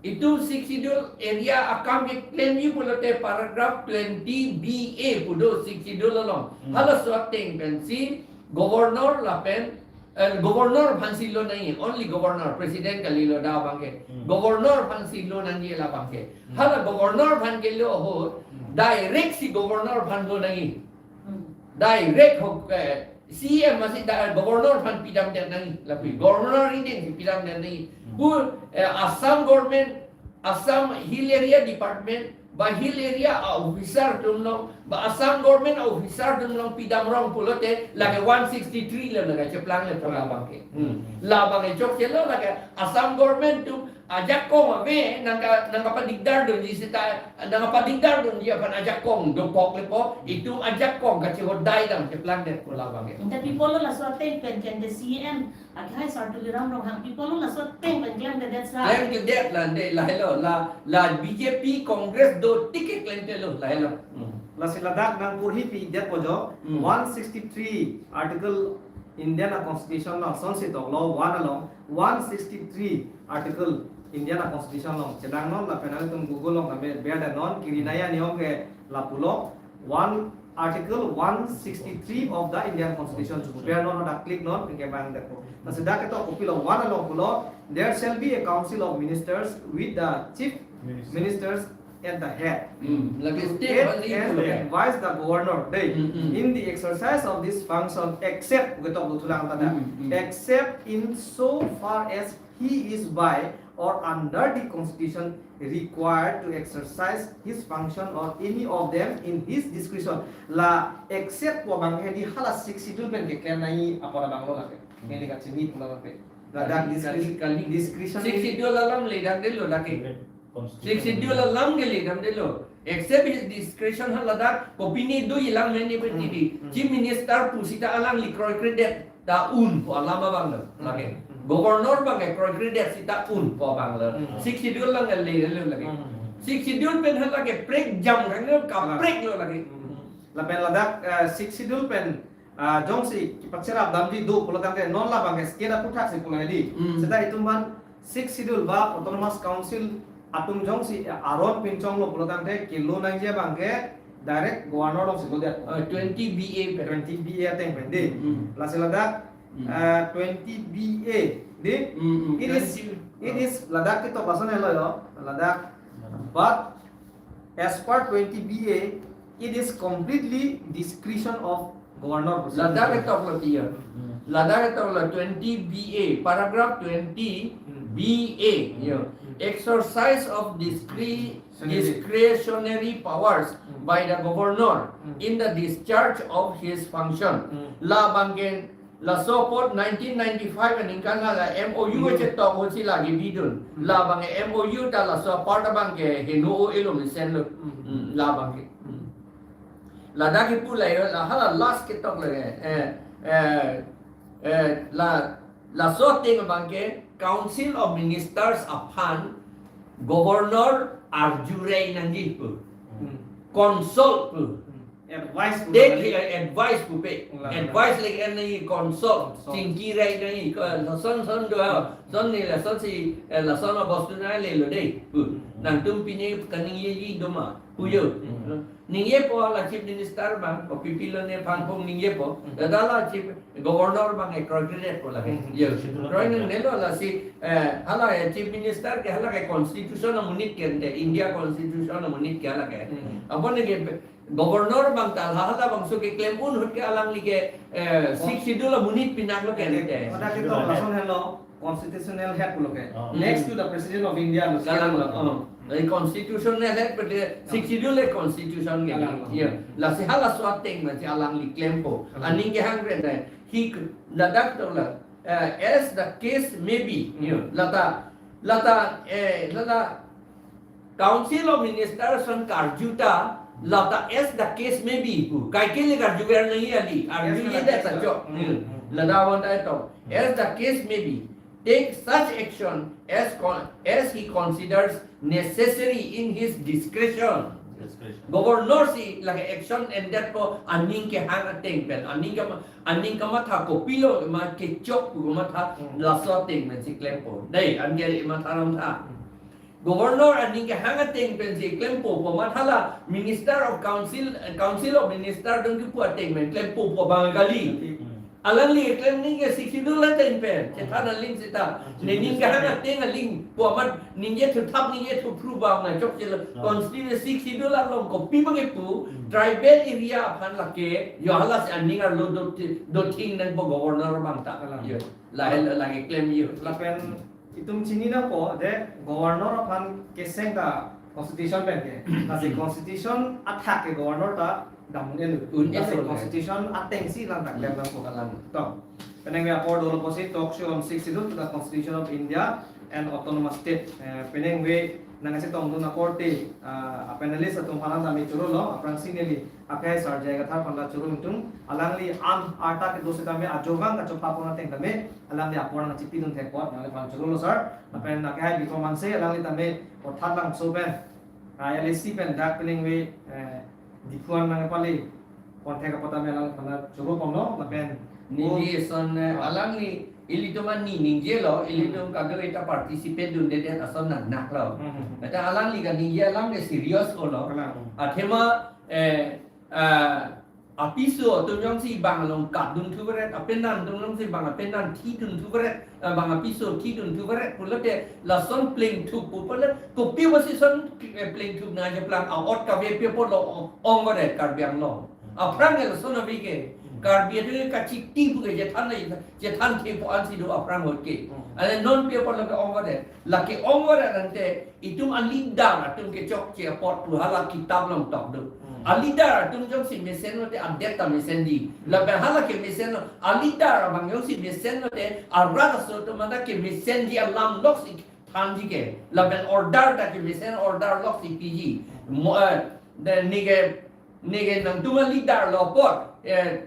Itum Sixth Schedule area akam keklemji pulote paragraph twenty B A pu do Sixth Schedule along. Hmm. Halaso ateng pensi Governor lapen, eh, governor aphansi lo nangji, only governor, president kalilo dak abangke. Hmm. Governor aphansi lo nangji labangke. Hmm. Hala governor aphan kelo ahut, Hmm. direct si governor aphan lo nangji. Hmm. Direct ho, eh, C M masi da governor aphan pidamdet nangji, lapu. Hmm. Governor ingdeng si pidamdet nangji. Hmm. Pu, eh, Assam government, Assam Hill Area Department, ba Hill Area a-officer atum along, ba Assam government a-officer atum along pidam rong pulote, lake one sixty-three lo, lake cheplang le pu labangke. Hmm. Hmm. Labangke chokchelo, lake Assam government atum ajakong ave, nangka, nangkapadikdar dunji seta, nangkapadikdar dunji aphan ajakong dokok lepo, itum ajakong kachehodai dam cheplangdet pu labangke. Ante pi apotlo laso ateng pen ke ante C M akhai sar Tuliram Ronghang, pi apotlo laso ateng pen klemkledet sa? Klemkledet la, ante lahelo, la, la B J P Congress do tik ke klemkledetlo, lahelo. Hmm. Lasi ladak nangporhi pidet po jo, Hmm. one sixty-three article Indian a-constitution along, sonsi toklo one along, one sixty-three article Indian a-constitution along chedangnon lapen nangtum Google along name berdet non, kirinai aniyom ke lapulo, one, article one sixty-three of the Indian Constitution. Bernon, hadak click non, pinke bang dako. Lasi dak ketok kopilo, one along pulo, there shall be a council of ministers with the chief Minister. ministers at the head. Hmm, lake To state aid only and pulo. advise the governor, they, Hmm, hmm. in the exercise of this function, except, ketok lo thulang tada, Hmm, hmm. except in so far as he is by or under the constitution required to exercise his function or any of them in his discretion. La except pu abang hedi hala Sixth Schedule pen keklem nangji apor abang lo lake. Hmm. Neli kachini pu labangke. Ladak Kali, discre-, kali, kali. discretion Sixth ini Schedule alam ledamdetlo lake. Constitution. Sixth Schedule alam ke ledamdetlo. Except his discretion, ha ladak kopine do ilang mene Hmm, beti di. hmm. Chief Minister pusita alangli kroikredet ta un pu alam abang lo, lake. Hmm. Governor abangke kroikredet seta un pu abang lo. Hmm. Sixth Schedule lang le le lake. Hmm. Sixth Schedule pen ha lake prekjam kang lo, kaprek lo lake. Hmm. Lapen ladak, eh, Sixth Schedule pen, ah, jongsi kipacherap damji do pulo tangte non labangke state aphuthak si pulo hedi. Hmm. Seta itum aphan Sixth Schedule ba Autonomous Council atum jongsi aron pinchonglo pulo tangte kelo nangji abangke direct governor alongsi lodet. Ah, twenty B A pen. Twenty B A ateng pen di. Hmm. Lasi ladak, Hmm. ah, twenty B A di. Hmm, hmm. It is, Twenty. it is ladak ketok lason helo yo. Ladak. Hmm. But as per twenty B A, it is completely discretion of governor. Ladak ketok lo tiya. Hmm. Ladak ketok lo twenty B A, paragraph twenty B A, Hmm. yo. Hmm. Exercise of discre-, Discretionary. discretionary powers Hmm. by the governor Hmm. in the discharge of his function. Hmm. Labangke laso apot nineteen ninety-five aningkan hala M O U Hmm. chetok ahutsi lake bidun. Hmm. Labangke M O U ta laso apart abangke heno elo mesen lo. Hmm. Hmm, labangke. Hmm. Ladak kipu la yo, la hala last ketok lake. Eh, eh, eh, la, laso ateng abangke Council of Ministers aphan governor arjure nangji pu. Hmm. Consult pu. Hmm. Advice pu Take lake. Advice pupe. Ulang. Advice lake en nangji, consult. Consult. Chingki rai nangji. Ko, lason son do ha. Son ne lasonsi, eh, lason abostu nanglelo dei pu. Hmm. Nangtum pine kaningjeji doma pu yo. Hmm. Ningjepo la Chief Minister abang, kopi pilo ne phangphong ningjepo. Hmm. Ladak la Chief Governor abangke kroikredet pu lake. Hmm. Yo. Schedule Kroi abang. Nangnelo lasi, eh, hala, eh, Chief Minister ke hala ke constitution amonit ke ante, India constitution amonit ke hala ke. Hmm. Apot ne ke governor abang ta hala, halabangso keklem un ahut ke alangli ke, eh, Oh. Sixth Schedule amonit pinanglo ke ante. Ante, pada kita Schedule lason helo constitutional head pulo ke. Oh. Next to the President of India lo. Kalang lo. Oh. Jadi constitutional head pada Sixth Schedule le constitution ke. Kalang lo. Iya. Lasi halaso ateng masi alangli klempo. Hmm. Aning kehang ren dai. Hi k-, ladak to la, eh, as the case may be. Hmm. Iya. Lata, lata, eh, lata Council of Ministers ason karju ta, lata as the case may be pu. Kaike le karju ver nangji ali. Arju As ye the dak case ta may-, chok. Hmm, Hmm. hmm. Lata wan ta to. Hmm. As the case may be, take such action as con-, as he considers necessary in his discretion. Discretion. Governor si lake action endet po aning kehang ateng pen. Aning kama-, aning kamatha kopilo ma kechok pu kamatha Hmm. laso ateng pensi klempo. Dei, anke matha ram tha. Hmm. Governor aning kehang ateng pensi klempo pu matha la Minister of Council, Council of Minister dong kipu ateng pen klempo pu abang kali. Hmm. Alangli keklem ningke Sixth Schedule la ten pen. Chethan aling seta. Ne ning kahang ateng aling. Pu amat ningje thuthap ningje thuphru bang na chokche lo. Ah. Constitution Sixth Schedule along kopi bang ipu. Hmm. Tribal area aphan lake. Yo hala si aning arlo do thi-, do thing nangpo governor bang ta. Kalang. Yo. Lahai la lake klem yo. Lapen itum chini nangpo, de governor aphan keseng ta constitution pen ke. Lasi Hmm. constitution athak ke governor ta dam un-e lo. Un-e Lasi lo, constitution atengsi lang ta klem nangpo. Kalang. To. Penang ve apor dolo pusi talk show on Sixth Schedule to the Constitution of India and Autonomous State. Eh, penang ve nangchetongdun akorte, ah, panelist atum aphan tame chorolo, aphrangsi neli akai Sir J I Kathar aphan ta choro ingtung, alangli an arta kedo setame ajovang kachopapon ateng tame, alangli apor nangchipidun thek apot, nangliphan chorolo sir, lapen akai Bikram Hanse, alangli tame Vothatlangso pen, ah, L A C pen dak penang ve, eh, Diphu an nangpali, pon thek apot tame alangphan ta choro ponlo, lapen Neli eson, eh, Ah. alangli, ilitum an ni ningje lo, ilitum Hmm. kadokave ta participate dunde det ason nangnak lo. Hmm, hmm, hmm. Mate alangli kaningje alam ke serious ko lo. Kalang. Athema, eh, ah, apiso atum jongsi bang along katdun thuveret, apenan atum jongsi bang apenan thidun thuveret, eh, bang apiso thidun thuveret, pulote lason plengthup pu pulote, kopi pusi son, eh, plengthup nangkeplang, a-ot kave pi apotlo ong, ongveret Karbi Anglong. Aphrang ke lason ave ke, Karbi atum kachiti pu ke chethan na, chethan thepo ansi do aphrang ahut ke. Hmm. Ale non pi apotlo ke ongveret. Lake ongveret ante itum a-leader atum kechokche apot pu hala kitap along tok do. Hmm. A-leader atum jongsi mesen lote adet ta mesenji. Lapen hala kemesenlo, a-leader abang jongsi mesenlote arat aso atum anta kemesenji alam loksi thanji ke. Lapen order ta kemesen order loksi piji. Mo, eh, de, neke, neke nangtum a-leader lo apot, eh,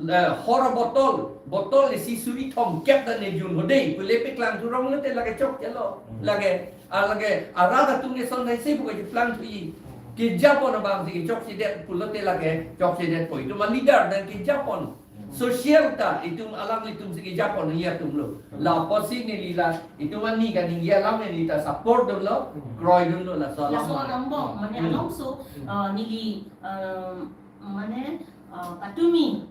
eh, hor botol, botol isi suri thomkep ta ne jun ho dei, pule peklang thurong lote lake chokche lo. Hmm. Lake, ah, lake, arat atum ke son hai se pu kacheplang thuji. Kejapon abang si kechokchedet pulote lake chokchedetpo. Itum a-leader nangkejapon. Hmm. Social ta, itum alanglitum si kejapon atum lo. Hmm. La apotsi neli la, itum ani kaningje alam neli ta support dunlo, Hmm. kroidunlo laso alam. Laso alam bong, mane Hmm. alongso, Hmm. ah, neli, ah, mane, ah, patumi,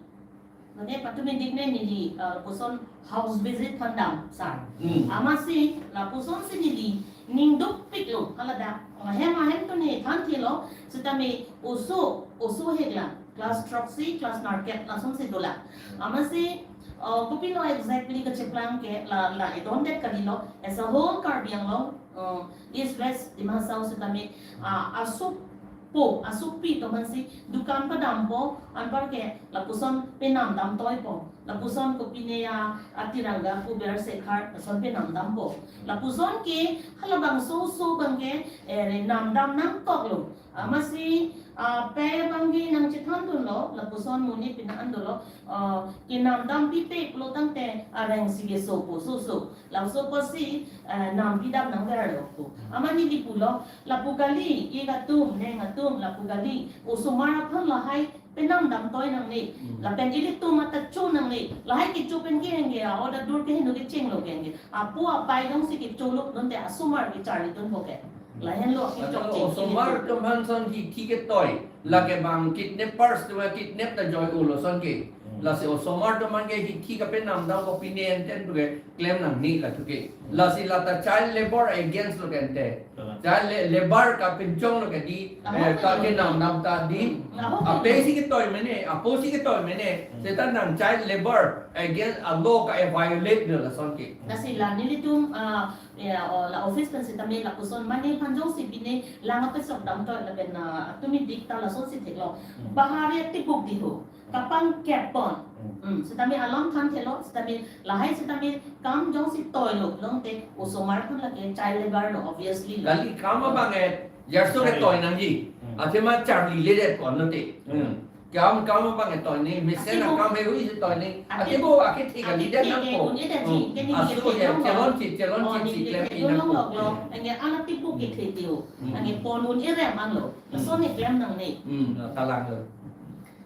mane patumi dik ne neli, ah, lapuson house visit aphan dam, sir. Hmm. Amatsi, lapusonsi neli, ning dukpiklo, hala dak, ahem ahem atum ne thanthelo, setame oso, oso heklang, class throksi, class narkep, lasonsi dolang. Amatsi, ah, kopilo exactly kacheplang ke, la, la, I don't that kalilo, as a whole Karbi Anglong, ah, East West Dima Hasao setame, ah, asoppo, asopi atum aphansi dukan padampo, anparke lapuson penam damtoipo, lapuson kopine a, a Tiranga pu Birla Shikhar, lason penam dampo. Lapuson ke, halabangso oso abang ke, eh, namdam nangkoklo. Amatsi, ah, pei abang ke nangchethandunlo, lapuson monit pina an dolo, ah, kenamdam pipe pulo tangte areng si kesopo, soso. Laso apotsi, eh, nam pidam nangverlo pu. Amat neli pulo, lapu kali, ik atum, neng atum, lapu kali, osomar aphan lahai penam damtoi nangne. Hmm. Lapen ilitum anta cho nangne. Lahai kecho pen kehingke, a-order dur kehingno kechenglo kehingke. Apo apai jongsi kecholok dunte asomar kecharlidunpo ke. Lahenlo, Lahenlo, kechokche osomar ilitum. Atum aphan son hithi ketoi. Lake bang kidnappers atum kidnap ta joi-o lo son ke. Hmm. Lasi osomar atum aphan ke hithi kapenam dam kopine enten pu ke klem nangne latum ke. Hmm. Lasi lata child labor against lo ke ante. Kalang. Child la-, labor kapinchong lo ke di, Ah, eh, okay. Kakenam dam ta di. Hmm. Ah, okay. Ape si ketoi mene, apo si ketoi mene. Hmm. Seta nang child labor against a law ka-violate lo lason ke. Lasi la nelitum, ah, ya, o, la office pen setame lapuson mane aphan jongsi pine lang apesok damtoi lapen, ah, tumi dik ta lasonsi theklo. Hmm. Bahari atibuk diho. Kapangkep pon. Hmm. Hmm, setame alam thanthelo, setame lahai setame kam jongsi toilo, longte osomar aphan lake child labor lo, obviously lo. Kali kam abang e, jarso ke Sorry. Toi nangji. Hmm. Athema charliledet pon lote. Hmm. Hmm. Kam, kam abang e toi ne, mesen Atibo. Akam he hui si toi ne. Atibo. Atibo, akethe kalidet Akethe nangpo. Un-edet ji, Hmm. Keni Aso kethe ya, nangpo. Chelon chi, chelon Oh, chi, ni si klem kethe nangpo. Nangpo. Hmm. Anke alatibuk kethe tio. Hmm. Anke pon un-e rem anlo. Hmm. Lason ne klem nangne. Hmm, kalang lo.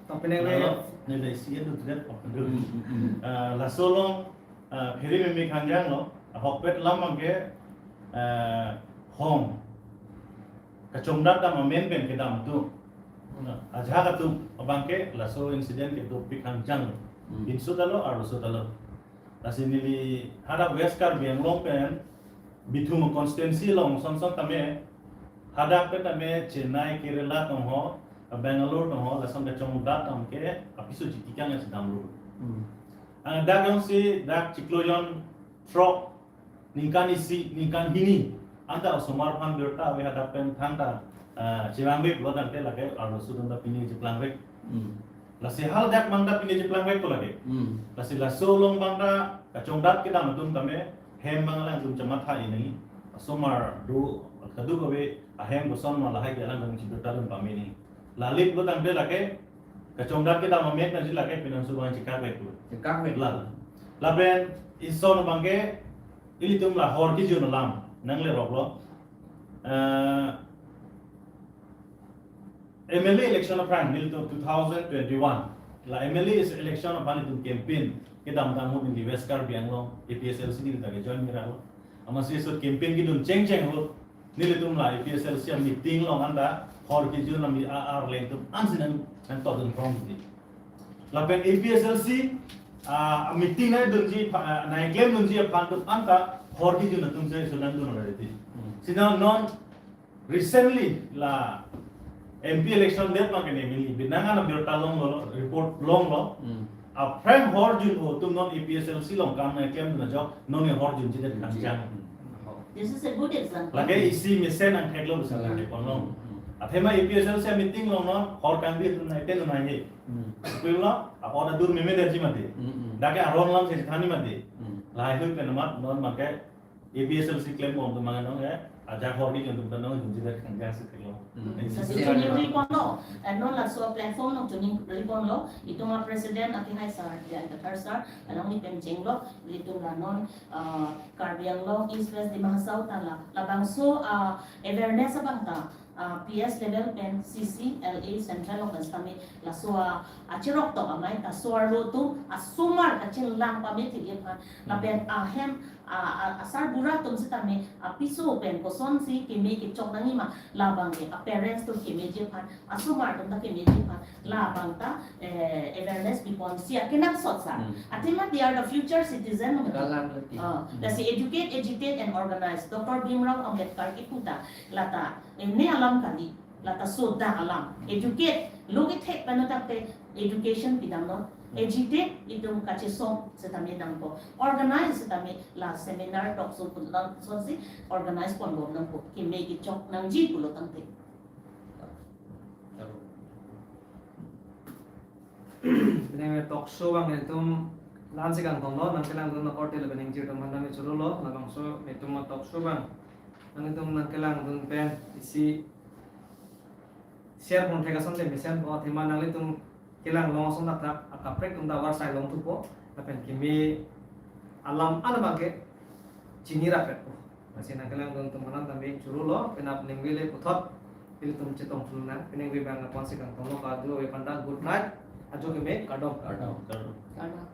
Tong penang le. Lalu, ne dai si itu tidak apa dulu. Hmm, hmm, hmm. Eh, laso along, eh, pherememe khangjang lo, ahokpet lam abang ke, eh, hong. Kachongdat dam amen pen kedam atum. Nah, ajahak atum abang ke laso incident ke dopik khangjang lo. Pinso ta lo, arloso ta lo. Lasi neli hadak West Karbi Anglong pen Bithung constituency along son son tame, hadak pen tame Chennai, Kerala tong ho, Bangalore tong ho, lason kachongdat tame ke apiso chiti kang si damlo. Ang dak jongsi dak chiklo jon throk ningkan isi, ningkan hini anta osomar aphan birta ave, hadak pen thangta, ah, chevangvek lo tangte lake arloso atum ta pine cheplangvek. Lasi hal dak mang ta pine cheplangvek ko lake. Lasi laso along bang ta kachongdat kedam atum tame hem bang alangtum chematha ini. Osomar do kadokave ahem koson ma lahai ke alangtum chibirta dun pame ini. Lalit lo tangte lake kachongdat kedam amek nangji lake pinangso bang chekakvek lo. Chekakvek. La. Lapen ison bang ke ilitum la hor kejun alam nanglerok lo. Eh, M L A election aphrang nelitum two thousand twenty-one. La M L A is election aphan itum campaign kedam tang ahut neli West Karbi Anglong A P H L C neli ta ke join kira lo. Amatsi so campaign kedun chengcheng ahut nelitum la A P H L C meeting along anta hor kejun alam a-, arleng atum ansi nang, nangtodun phrong di. Lapen A P H L C, ah, meeting nangdunji apha-, ah, nangklem dunji aphan atum anta hor kejun atum si so nangdun already. Si non non recently la M P election det ma kene mili binang ana birta longlo, report longlo. Aphrang hor junpo atum non A P H L C along kam nangklem dun ajok non hor junji det kangjang. This is a good example. Lake isi mesen angthek lo bisa lake kono. Athema A P H L C meeting along non hor kangbi atum nai ten nai he. Kulo, apot adur meme derji mati. Dak ke aron alam si thani mati. Lahai hui pen amat non make A P H L C klembom atum mang non ya, ajak hor kejun atum non junji det kangjang si theklo. Lasi choningri ponlo, eh, non laso platform along choningri ponlo, itum a-president akehai sir, Jayanta Thar sir, alangli pen chenglo, ilitum la non, ah, Karbi Anglong East West Dima Hasao ta la, labangso, ah, awareness abang ta, ah, P S level pen C C, L A, Central along pen sitame laso a, achirok tok amei ta so-arlo atum asomar kachinlang pame thili aphan, lapen ahem, a, a, asarbura atum sitame apiso pen kosonsi keme kechok nangji ma, labang ke a-parents atum kemeji aphan, asomar atum ta kemeji aphan, labang ta, eh, awareness pipon si akenangsot sa. Athema they are the future citizen. Kalang lagi. Ah, lasi educate, agitate and organize. Doctor Bhimrao Ambedkar kipu ta lata, eh, ne alam kali, lata sodak alam. Educate, lo kethek pen adak te education pidamnon. Agitate, itum kachesong sitame nangpo. Organize sitame la seminar, talk show pulang sonsi organize ponbom nangpo. Keme kechok nangji pulo tangte. Pini talk show abang itum la-ansi kangtonglo, nangkelangdun akorte lapen ingjir atum aphan tame chorolo, labangso itum talk show abang nanglitum nangkelangdun pen isi share pon thek ason le mesenpo, athema nanglitum kelang long ason athak akaprek atum ta varsai long thupo, lapen keme alam an abang ke chini rapetpo. Lasi nangkelangdun atum aphan tame chorolo, penap ningve le puthot ilitum chetong thulnang, peningve abang aphansi kangtonglo, kadokave aphan ta good night, ajo keme, kardom. Kardom. Kardom.